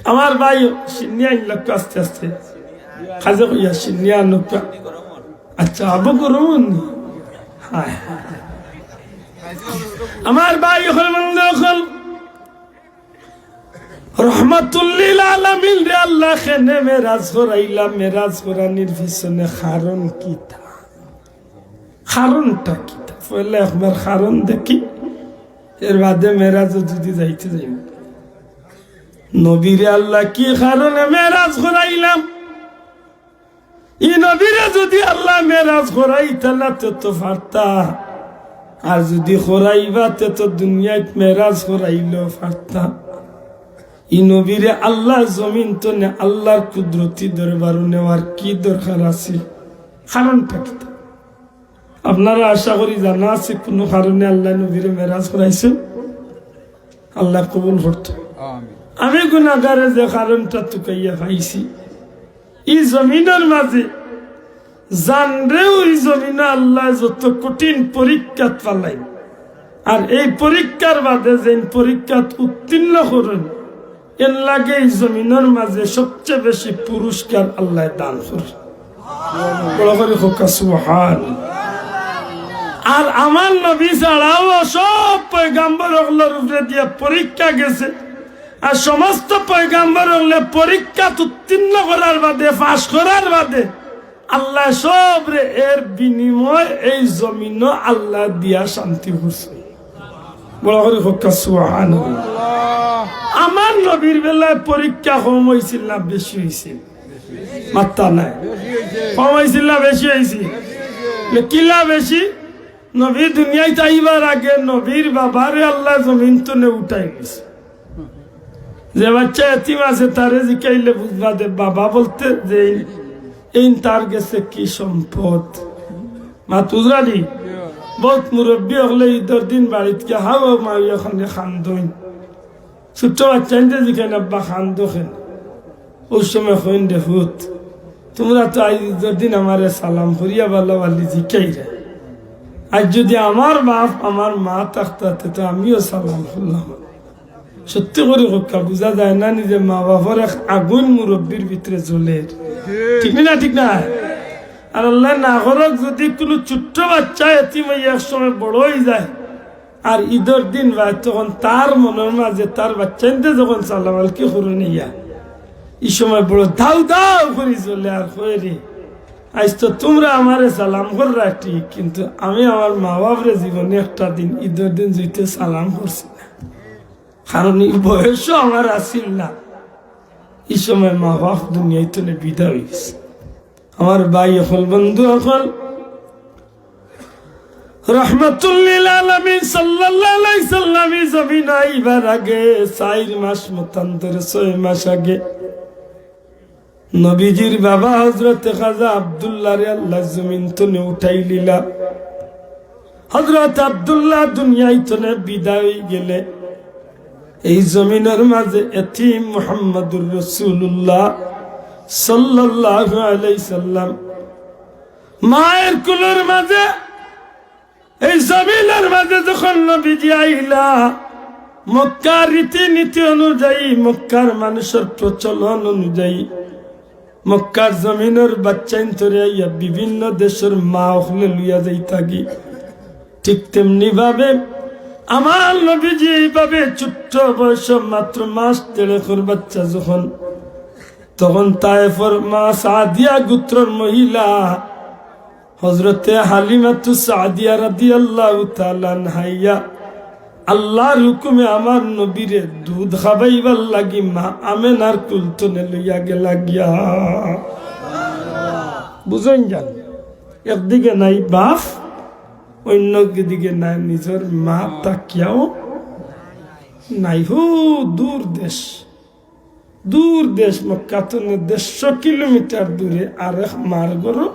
আমার ভাই, শিন্নি আইন লাগতো আস্তে আস্তে। কাজে কইয়া শিন্নি আনুক্কা। আচ্ছা, আবু করুন। হায়। আমার ভাই অকল, বন্ধু অকল, রহমাতুল্লিল আলামিনরে আল্লায় কেনে মেরাজ করাইলা, মেরাজ করানির পিছনে কারণ কিতা? কারণটা কিতা? পয়লা একবার কারণ দেখি, এর বাদে মেরাজও যদি যাইতে যাইমু। নবীরে আল্লায় কি কারণে মেরাজ করাইলা? ই নবীরে যদি আল্লায় মেরাজ করাইতা না তে তো পারতা, আর যদি করাইবা তে তো দুনিয়াত মেরাজ করাইলেও পারতা। ই নবীরে আল্লায় জমিন থনে আল্লাহর কুদরতি দরবারো নেওয়ার কি দরকার আছিল? কারণটা কিতা? আপনারা আশা করি জানা আছে কুনু কারণে আল্লায় নবীরে মেরাজ করাইছে। আল্লায় কবুল করতো। আমিন। আমি গুনাগারে যে কারণটা তুকাইয়া পাইছি, ই জমিনর মাঝে জানরেও ই জমিনো আল্লায় যত কঠিন পরীক্ষাত ফালাইন, আর এই পরীক্ষার বাদে যেইন পরীক্ষাত উত্তীর্ণ করইন, এর লাগি এই জমিনর মাঝে সবচেয়ে বেশি পুরস্কার আল্লায় দান করে। বড় করি কউক্কা সুবহান। আর আমার নবী ছাড়াও সব পয়গাম্বর অকলর উপরে দিয়া পরীক্ষা গেছে। আর সমস্ত পয়গাম্বর অকলে পরীক্ষাত উত্তীর্ণ করার বাদে, পাশ করার বাদে আল্লায় সবরে এর বিনিময় এই জমিনও আল্লায় দিয়া শান্তি করছে। বড় করি কউক্কা সুবহানাল্লাহ। আমার নবীর বেলায় পরীক্ষা কম অইছিল না বেশি অইছিল? মাত্তা নাই। কম অইছিল না বেশি অইছিল? লে কিলা বেশি? নবী দুনিয়াত আইবার আগে নবীর বাবারে আল্লায় জমিন তনে উঠাই নিছে। যে বাচ্চা এতিম আছে তারে জিকাইলে বুঝবা যে বাবা বলতে যে এই, এই তার গেছে কি সম্পদ। মাত বুঝরানি? বউত মুরব্বি অকলে ইদর দিন বাড়িত গিয়া হাউ হাউ মারিয়া খান্দইন। ছোট্ট বাচ্চাইন্তে জিকাইন, "আব্বা, খান্দো কেনে?" অউ সময় কইন, "রে পুত, তুমরা তো আইজ ইদর দিন আমারে সালাম করিয়া বালা বালি জিকাইরায়। আইজ যুদি আমার বাপ, আমার মা থাকতা, তে তো আমিও সালাম করলাম।" সত্যি করি কউক্কা, বুঝা যায় না নিজে মা বাপর এক আগুন মুরব্বির ভিতরে জ্বলের। ঠিক নি না? ঠিক না? আর আল্লায় না করউক, যুদি কুনু ছোট্ট বাচ্চা এতিম অইয়া এক সময় বড় অইযায়, আর ইদর দিন ভাই, তখন তার মনর মাঝে তার বাচ্চাইন্তে যখন সালাম আলকি করইন ইয়া, ই সময় বড় দাউ দাউ করি জ্বলে আর কয়, "রে, আইজ তো তুমরা আমারে সালাম কররায় ঠিক, কিন্তু আমি আমার মা বাপরে জীবনে একটা দিন ইদর দিন জুইতে সালাম করছি না, কারণ ই বয়সও আমার আছিল না।" ই সময় মা বাপ দুনিয়াইত তনে বিদায় অইগেছে। আমার ভাই অকল, বন্ধু অকল, রহমাতুল্লিল আলামিন সাল্লাল্লাহু আলাইহি সাল্লাম ই জমিন আইবার আগে চাইর মাস মতান্তরে, ছয় মাস আগে নবীজির বাবা হযরতে খাজা আব্দুল্লাহরে আল্লায় জমিন তনে উঠাইলিলা। হযরত আব্দুল্লাহ দুনিয়াইত তনে বিদায় অইগেলে এই জমিনর মাঝে এতিম মুহাম্মাদুর রাসূলুল্লাহ সাল্লাল্লাহু আলাইহি সাল্লাম মায়ের কুলর মাঝে এই জমিনর মাঝে যখন নবীজি আইলা, মক্কার রীতিনীতি অনুযায়ী, মক্কার মানুষর প্রচলন অনুযায়ী মক্কার জমিনর বাচ্চাইন্তরে আইয়া বিভিন্ন দেশর মা অকলে লইয়া যাইতাগি। ঠিক তেমনি ভাবে আমার নবীজি এইভাবে ছোট্ট বয়স, মাত্র মাস দেড়েকর বাচ্চা যখন, তখন তায়েফর মা সাদিয়া গোত্রর মহিলা হযরতে হালিমাতু সাদিয়া রাদিয়াল্লাহু তাআলা আনহা আইয়া আল্লাহর হুকুমে আমার নবীরে দুধ খাবাইবার লাগি মা আমেনার কুল তনে লইয়া গেলা গিয়া। বুঝইন যান, একদিকে নাই বাপ, অইন্য দিকে নাই নিজর মা, থাকিয়াও নাই। হু, দূর দেশ, দূর দেশ, মক্কা তনে দেড়শো কিলোমিটার দূরে আরেক মার ঘরো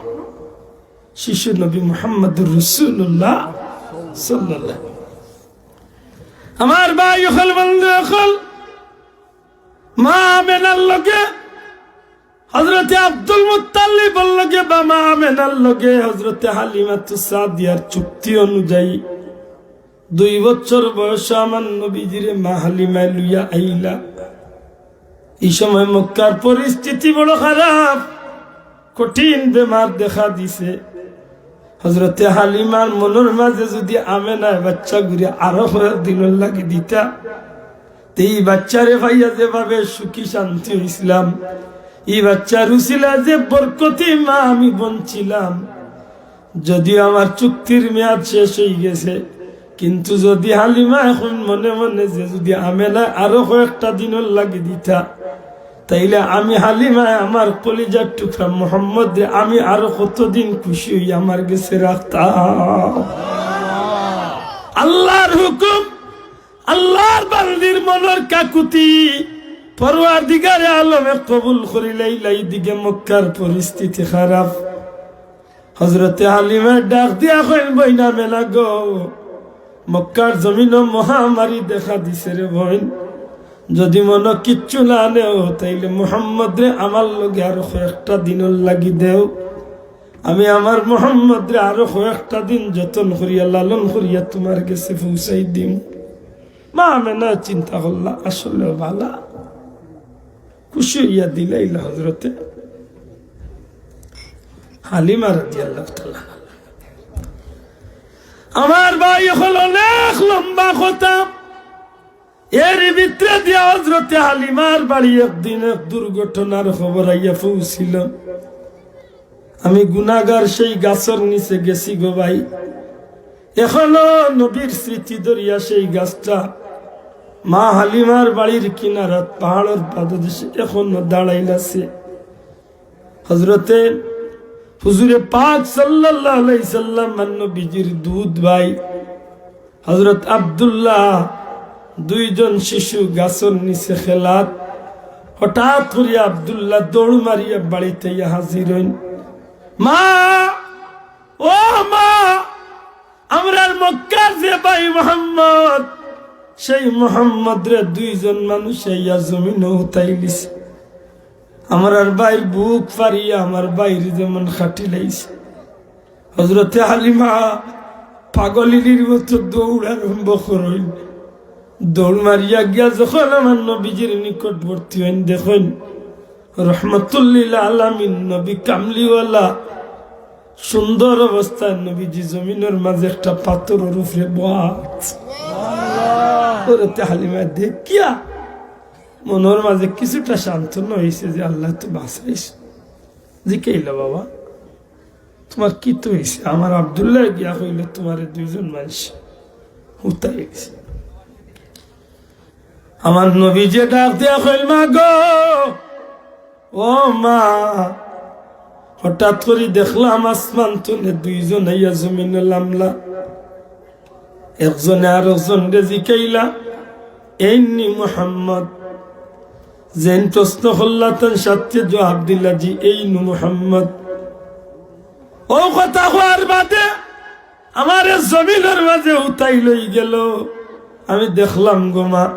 শিশু নবী মুহাম্মদুর রাসূলুল্লাহ সাল্লাল্লাহু। আমার ভাই অকল, বন্ধু অকল, মা আমেনার লগে হযরতে আব্দুল মুত্তালিবর লগে বা মা আমেনার লগে হযরতে হালিমাতু সাদিয়ার চুক্তি অনুযায়ী দুই বছর বয়সে আমার নবীজিরে মা হালিমায় লইয়া আইলা। ই সময় মক্কার পরিস্থিতি বড় খারাপ, কঠিন বেমার দেখা দিছে। হযরতে হালিমার মনর মাঝে যুদি আমেনায় বাচ্চাগুরে আরো কয়েক দিনর লাগি দিতা, তে ই বাচ্চারে পাইয়া যেভাবে সুখী শান্তি অইছিলাম, ই বাচ্চার উছিলা যে বরকতি মা আমি বনছিলাম, যদিও আমার চুক্তির মেয়াদ শেষ অইগেছে, কিন্তু যুদি হালিমা এখন মনে মনে যে যুদি আমেনায় আরো কয়েকটা দিনর লাগি দিতা, তাইলে আমি হালিমায় আমার কলিজার টুকরা মুহাম্মদরে আমি আরো কতদিন খুশি অইয়া আমার গেছে রাখতাম। আল্লাহর হুকুম, আল্লাহর বান্দির মনর কাকুতি পরওয়ারদিগারে আলমে কবুল করিলাইলা। ইদিকে মক্কার পরিস্থিতি খারাপ। হযরতে হালিমায় ডাক দিয়া কইন, "বইন আমেনা গো, মক্কার জমিনো মহামারী দেখা দিছে রে বইন, যুদি মনো কিচ্ছু না নেও, তাইলে মুহাম্মদরে আমার লগে আরো কয়েকটা দিনর লাগি দেও, আমি আমার মুহাম্মদরে আরো কয়েকটা দিন যতন করিয়া লালন করিয়া তুমার গেছে পৌঁছাই দিমু।" মা আমেনা চিন্তা করলা, আসলে বালা, খুশি অইয়া দিলাইলা হযরতে হালিমা রাদিয়াল্লাহু তাআলা আনহা। আমার ভাই, অখন অনেক লম্বা কথা। এর ভিতরে দিয়া হযরতে হালিমার বাড়ি একদিন এক দুর্ঘটনার খবর আইয়া পৌঁছিল। আমি গুনাগার সেই গাছর নিচে গেছি গো ভাই। এখনো নবীর স্মৃতি ধরিয়া সেই গাছটা মা হালিমার বাড়ির কিনারাত পাহাড়র পাদদেশে এখনো দাঁড়াইল আছে। হযরতে হুজুরে পাক সাল্লাল্লাহু আলাইহি সাল্লাম আর নবীজির দুধ ভাই হযরত আব্দুল্লাহ দুইজন শিশু গাছর নিচে খেলাত। হঠাৎ করিয়া আব্দুল্লাহ দৌড় মারিয়া বাড়িত আইয়া হাজির অইন। "মা, ও মা, আমরার মক্কার যে ভাই মোহাম্মদ, সেই মোহাম্মদরে দুইজন মানুষে আইয়া জমিনো উঠাইলিছে। আমরার ভাইর বুক ফাড়িয়া আমার ভাইর যেমন খাটিলাইছে।" হযরতে হালিমা পাগলিনীর মতো দৌড় আরম্ভ করইন। দৌড় মারিয়া গিয়া যখন আমার নবীজির নিকটবর্তী অইন, দেখইন রহমাতুল্লিল আলামিন নবী কামলিওয়ালা সুন্দর অবস্থায় নবীজি জমিনর মাঝে একটা পাথরর উপরে বওয়া। হযরতে হালিমা দেখিয়া মনর মাঝে কিছুটা সান্ত্বনা অইছে যে আল্লায় তো বাঁচাইছে। জিকাইলা, "বাবা, তুমার কিতা অইছে?" "আমার আব্দুল্লাহ গিয়া কইলো তুমারে দুইজন মানুষ হুতাই গেছে।" আমার নবীজি ডাক দিয়া কইল, "মা গো, ও মা, হঠাৎ করি দেখলাম আসমান তনে দুইজন আইয়া জমিনো লামলা।" একজনে আরকজনরে জিকাইলা, "এইননি মুহাম্মদ?" যেইন প্রশ্ন করলা, তান সাথে জবাব দিলা, "জি, এইনু মুহাম্মদ।" অউ কথা কওয়ার বাদে আমারে জমিনর মাঝে উঠাই লই গেল। আমি দেখলাম গো মা,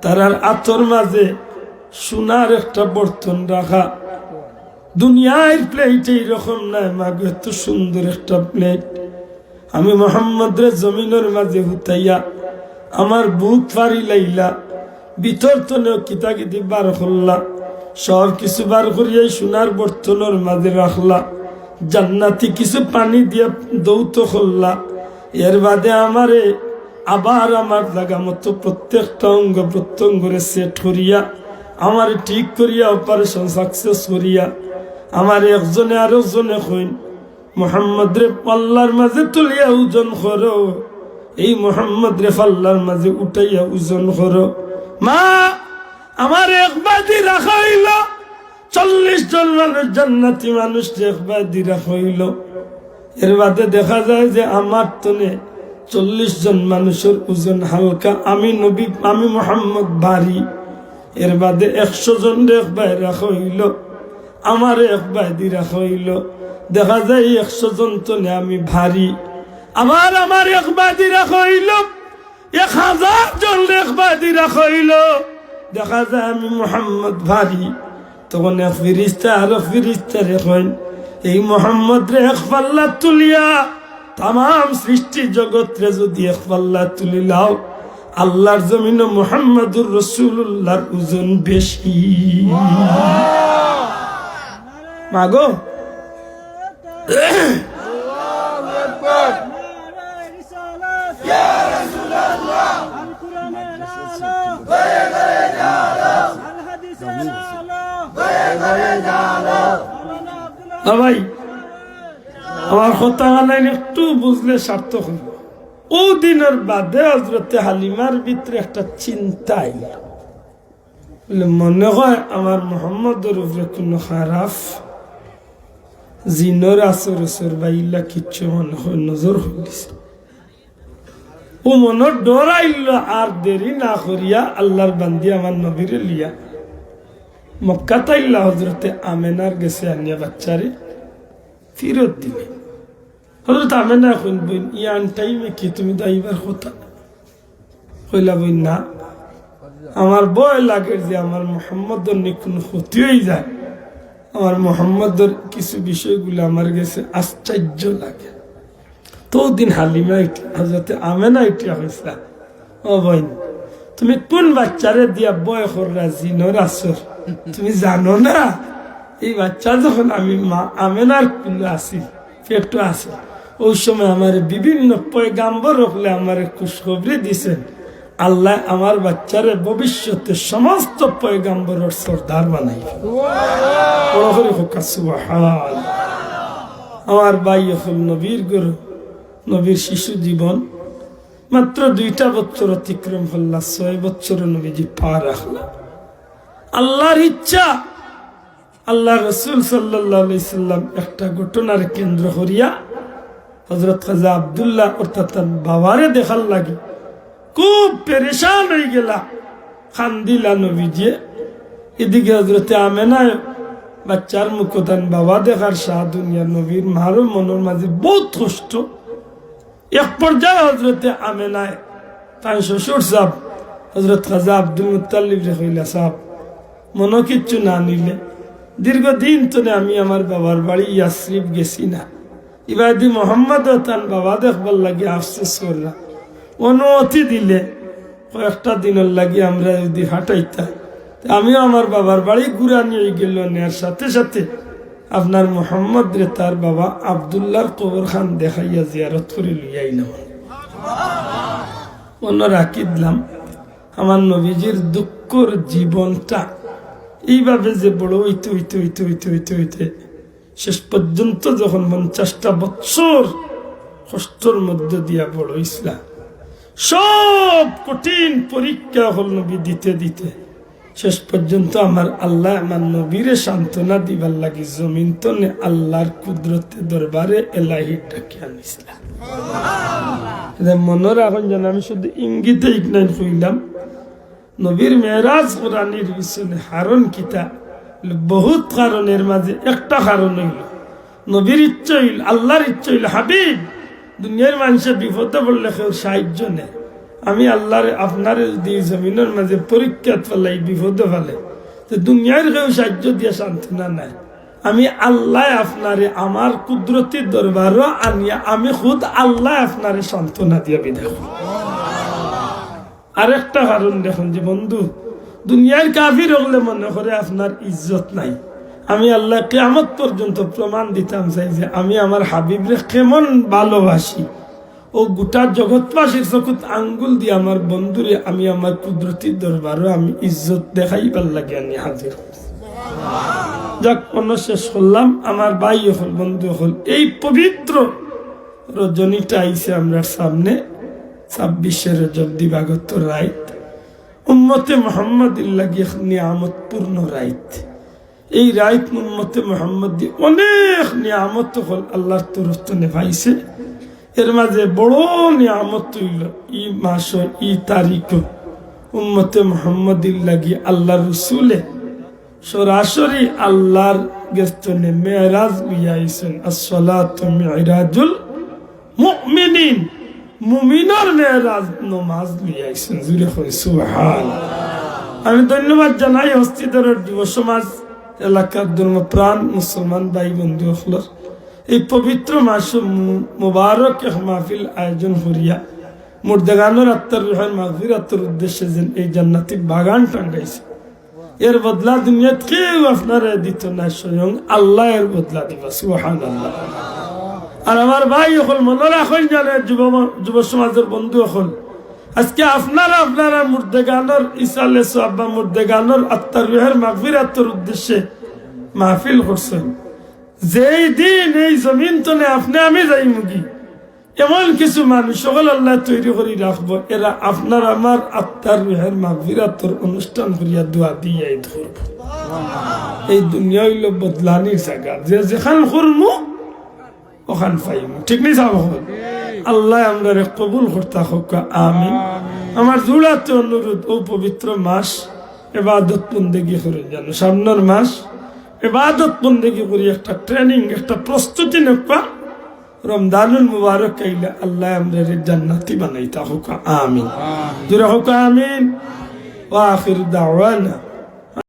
তারার আতর মাঝে সোনার একটা বর্তন রাখা। দুনিয়ার প্লেট এইরকম নায় মা গো, এত সুন্দর একটা প্লেট। আমি মোহাম্মদরে জমিনর মাঝে হুতাইয়া আমার বুক ফাড়িলাইলা, ভিতর তনেও কিতা কিতি বার করলা, সব কিছু বার করিয়া এই সোনার বর্তনর মাঝে রাখলা, জান্নাতি কিছু পানি দিয়া ধৌত করলা। এর বাদে আমারে আবার আমার জাগা মতো প্রত্যেকটা অঙ্গ প্রত্যঙ্গরে সেট করিয়া, আমারে ঠিক করিয়া, অপারেশন সাকসেস করিয়া, আমারে একজনে আরকজনে কইন, "মোহাম্মদরে পাল্লার মাঝে তুলিয়া ওজন করো, এই মোহাম্মদরে পাল্লার মাঝে উঠাইয়া ওজন করো।" মা, আমারে এক বায়দি রাখা অইলো, চল্লিশ জন মানুষ, জান্নাতি মানুষরে এক বায়দি রাখা অইলো। এর বাদে দেখা যায় যে আমার তনে চল্লিশ জন মানুষর ওজন হালকা, আমি নবী, আমি মোহাম্মদ ভারী। এর বাদে একশো জনরে এক বায় রাখা অইলো, আমারে এক বায়দি রাখা অইলো। দেখা যায় এই একশো জন তনে আমি ভারী, আবার আমারে এক বায়দি রাখা অইলো, এক হাজার জনরে এক বায়দি রাখা অইলো, দেখা যায় আমি মোহাম্মদ ভারী। তখন এক ফিরিস্তা আরো ফিরিস্তারে কইন, "এই মোহাম্মদরে এক পাল্লা তুলিয়া তামাম সৃষ্টি জগতরে যদি এক পাল্লা তুলিলাও, আল্লাহর জমিনো মুহাম্মাদুর রাসূলুল্লাহর ওজন বেশি।" মাগো, না ভাই, আমার কথা মানে একটু বুঝলে সার্থক অইবো। অউ দিনর বাদে হযরতে হালিমার ভিতরে একটা চিন্তা আইল। বলে, "মনে হয় আমার মোহাম্মদর উপরে কোনো খারাপ জিনর আসর আসর বা ইলা কিচ্ছু মনে হয় নজর হইলিছে।" অউ মনর ডর আইল, আর দেরি না করিয়া আল্লাহর বান্দি আমার নবীরে লিয়া মক্কাত আইলা হযরতে আমেনার গেছে আনিয়া বাচ্চারে ফিরত দিলে। হযরত আমেনা কইন, "বইন, ইয়ান টাইমে কি তুমি যাইবার কথা?" কইলা, "বইন, না, আমার ভয় লাগে যে আমার মোহাম্মদর নি কোনো ক্ষতি অই যায়, আমার মোহাম্মদর কিছু বিষয়গুলো আমার গেছে আশ্চর্য লাগে।" তো দিন হালিমা উঠি, হযরতে আমেনা উঠিয়া কইছলা, "ও বইন, তুমি কোন বাচ্চারে দিয়া ভয় কররা জিনর আসর?" তুমি জানো না, এই বাচ্চা যখন আমি মা আমেনার কুলে আছিল, পেটো আছিল, ওই সময় আমারে বিভিন্ন পয়গাম্বর অকলে আমারে খুশখবরি দিছেন, আল্লায় আমার বাচ্চারে ভবিষ্যতে সমস্ত পয়গাম্বরর সর্দার বানাইবা। বড় করি কউক্কা সুবহান। আমার ভাই অকল, নবীর ঘরো, নবীর শিশু জীবন, মাত্র দুইটা বছর অতিক্রম করলা, ছয় বছর নবীজি পা রাখলা। আল্লাহর ইচ্ছা, আল্লাহর রসুল সাল্লাল্লাহু আলাইহি সাল্লাম একটা ঘটনার কেন্দ্র করিয়া হযরত খাজা আব্দুল্লাহ অর্থাৎ তান বাবারে দেখার লাগি খুব পেরেশান অইগেলা, কান্দিলা নবীজিয়ে। এদিকে হযরতে আমেনায় বাচ্চার মুখো তান বাবা দেখার শাহ দুনিয়া, নবীর মারও মনর মাঝে বউত কষ্ট। এক পর্যায়ে হযরতে আমেনায় তান শ্বশুর সাব হযরত খাজা আব্দুল মুত্তালিবরে কইলা, "সাব, মনো কিচ্ছু না নিলে, দীর্ঘদিন তনে আমি আমার বাবার বাড়ি ইয়াসরিব গেছি না, ইবাদি মোহাম্মদও তান বাবা দেখবার লাগি আফসোস কররা, অনুমতি দিলে কয়েকটা দিনর লাগি আমরা যদি হাটাইতা, তে আমিও আমার বাবার বাড়ি ঘুরানি অইগেলো নে, আর সাথে সাথে আপনার মোহাম্মদরে তার বাবা আব্দুল্লাহর কবরখান দেখাইয়া জিয়ারত করি লইয়া আইলাম।" মনো রাখি দিলাম, আমার নবীজির দুঃখর জীবনটা এইভাবে যে বড় অইতে অইতে অইতে অইতে অইতে অইতে শেষ পর্যন্ত যখন পঞ্চাশটা বৎসর কষ্টর মধ্য দিয়া বড় অইছলা, সব কঠিন পরীক্ষা অকল নবী দিতে দিতে শেষ পর্যন্ত আমার আল্লায় আমার নবীরে সান্ত্বনা দিবার লাগি জমিন তনে আল্লাহর কুদরতে দরবারে এলাহি ডাকিয়া আনছিলা। এটা মনো রাখইন যেন, আমি শুধু ইঙ্গিতে ইকনাইন কইলাম। নবীর মেরাজ করানির পিছনে কারণ কিতা? বউত কারণর মাঝে একটা কারণ অইলো, নবীর ইচ্ছা অইল, আল্লাহর ইচ্ছা অইল, হাবিব, দুনিয়ার মানষে বিপদো পড়লে কেউ সাহায্য নেয়, আমি আল্লাহরে আপনারে যদি এই জমিনর মাঝে পরীক্ষাত ফালাই, বিপদো ফালাই, তে দুনিয়ার কেউ সাহায্য দিয়া সান্ত্বনা নেয়, আমি আল্লায় আপনারে আমার কুদরতি দরবারো আনিয়া আমি খুদ আল্লায় আপনারে সান্ত্বনা দিয়া বিদায় করমু। আরেকটা কারণ দেখইন যে বন্ধু, দুনিয়ার কাফির অকলে মনো করে আপনার ইজ্জত নাই। আমি আল্লায় কিয়ামত পর্যন্ত প্রমাণ দিতাম চাই যে আমি আমার হাবিবরে কেমন ভালোবাসি। ও গোটা জগৎবাসীর চকুত আঙ্গুল দিয়া আমার বন্ধুরে আমি আমার কুদরতি দরবারো আমি ইজ্জত দেখাইবার লাগি আনি হাজির করছি। যাক, অনো শেষ করলাম। আমার ভাই অকল, বন্ধু অকল, এই পবিত্র রজনীটা আইছে আমরার সামনে, ছাব্বিশে রজব দিবাগত রাইত, উম্মতে মুহাম্মাদির লাগি এক নিয়ামতপূর্ণ রাইত। এই রাইত উম্মতে মুহাম্মাদি অনেক নিয়ামত অকল আল্লাহর তরফ তনে পাইছে। এর মাঝে বড় নিয়ামত অইল ই মাসো, ই তারিখো উম্মতে মুহাম্মাদির লাগি আল্লাহর রসুলে সরাসরি আল্লাহর গেছ তনে মেরাজ লইয়া আইছইন। আসসালাতু মিরাজুল মুমিনিন, মুমিনর মেরাজ নমাজ লইয়া আইছইন। জুরে কই সুবহান। আমি ধন্যবাদ জানাই হস্তিধরর যুব সমাজ, এলাকার ধর্মপ্রাণ মুসলমান ভাই বন্ধু অকলর এই পবিত্র মাসো মু-, মুবারক এক মাহফিল আয়োজন করিয়া মুর্দেগানর আত্মার রুহের মাগফিরাতর উদ্দেশ্যে যেন এই জান্নাতি বাগান টাঙ্গাইছে। এর বদলা দুনিয়াত কেউ আপনারে দিতো নায়, স্বয়ং আল্লায় এর বদলা দিবা। সুবহানাল্লাহ। আর আমার ভাই অকল, মনো রাখইন জানে, যুব, যুব সমাজর বন্ধু অকল, আজকে আপনারা, আপনারা মুর্দেগানর ইসালে সওয়াব বা মুর্দেগানর আত্মার রুহের মাগফিরাতর উদ্দেশ্যে মাহফিল করছইন। যেই দিন এই জমিন তনে আপনে আমি যাইমুগি, এমন কিছু মানুষ অকল আল্লায় তৈরি করি রাখবো, এরা আপনার আমার আত্মার রুহের মাগফিরাতর অনুষ্ঠান করিয়া দোয়া দিয়া ঈদ করবো। এই দুনিয়া অইল বদলানির জাগা, যে যেখান করমু অখান পাইমু, ঠিক নি সাব? আল্লায় আমরারে কবুল করতা কউক্কা, আমিন। আমার জোড়াতে অনুরোধ, ও পবিত্র মাস এবাদত বন্দেগি করইন জানো, সামনর মাস এবাদত বন্দেগি করি একটা training, একটা প্রস্তুতি নেউক্কা। রমজানুল মুবারক আইলে আল্লায় আমরারে জান্নাতি বানাইতা কউক্কা, আমিন। জোরে কউক্কা, আমিন। ওয়া আখিরু দাওয়ানা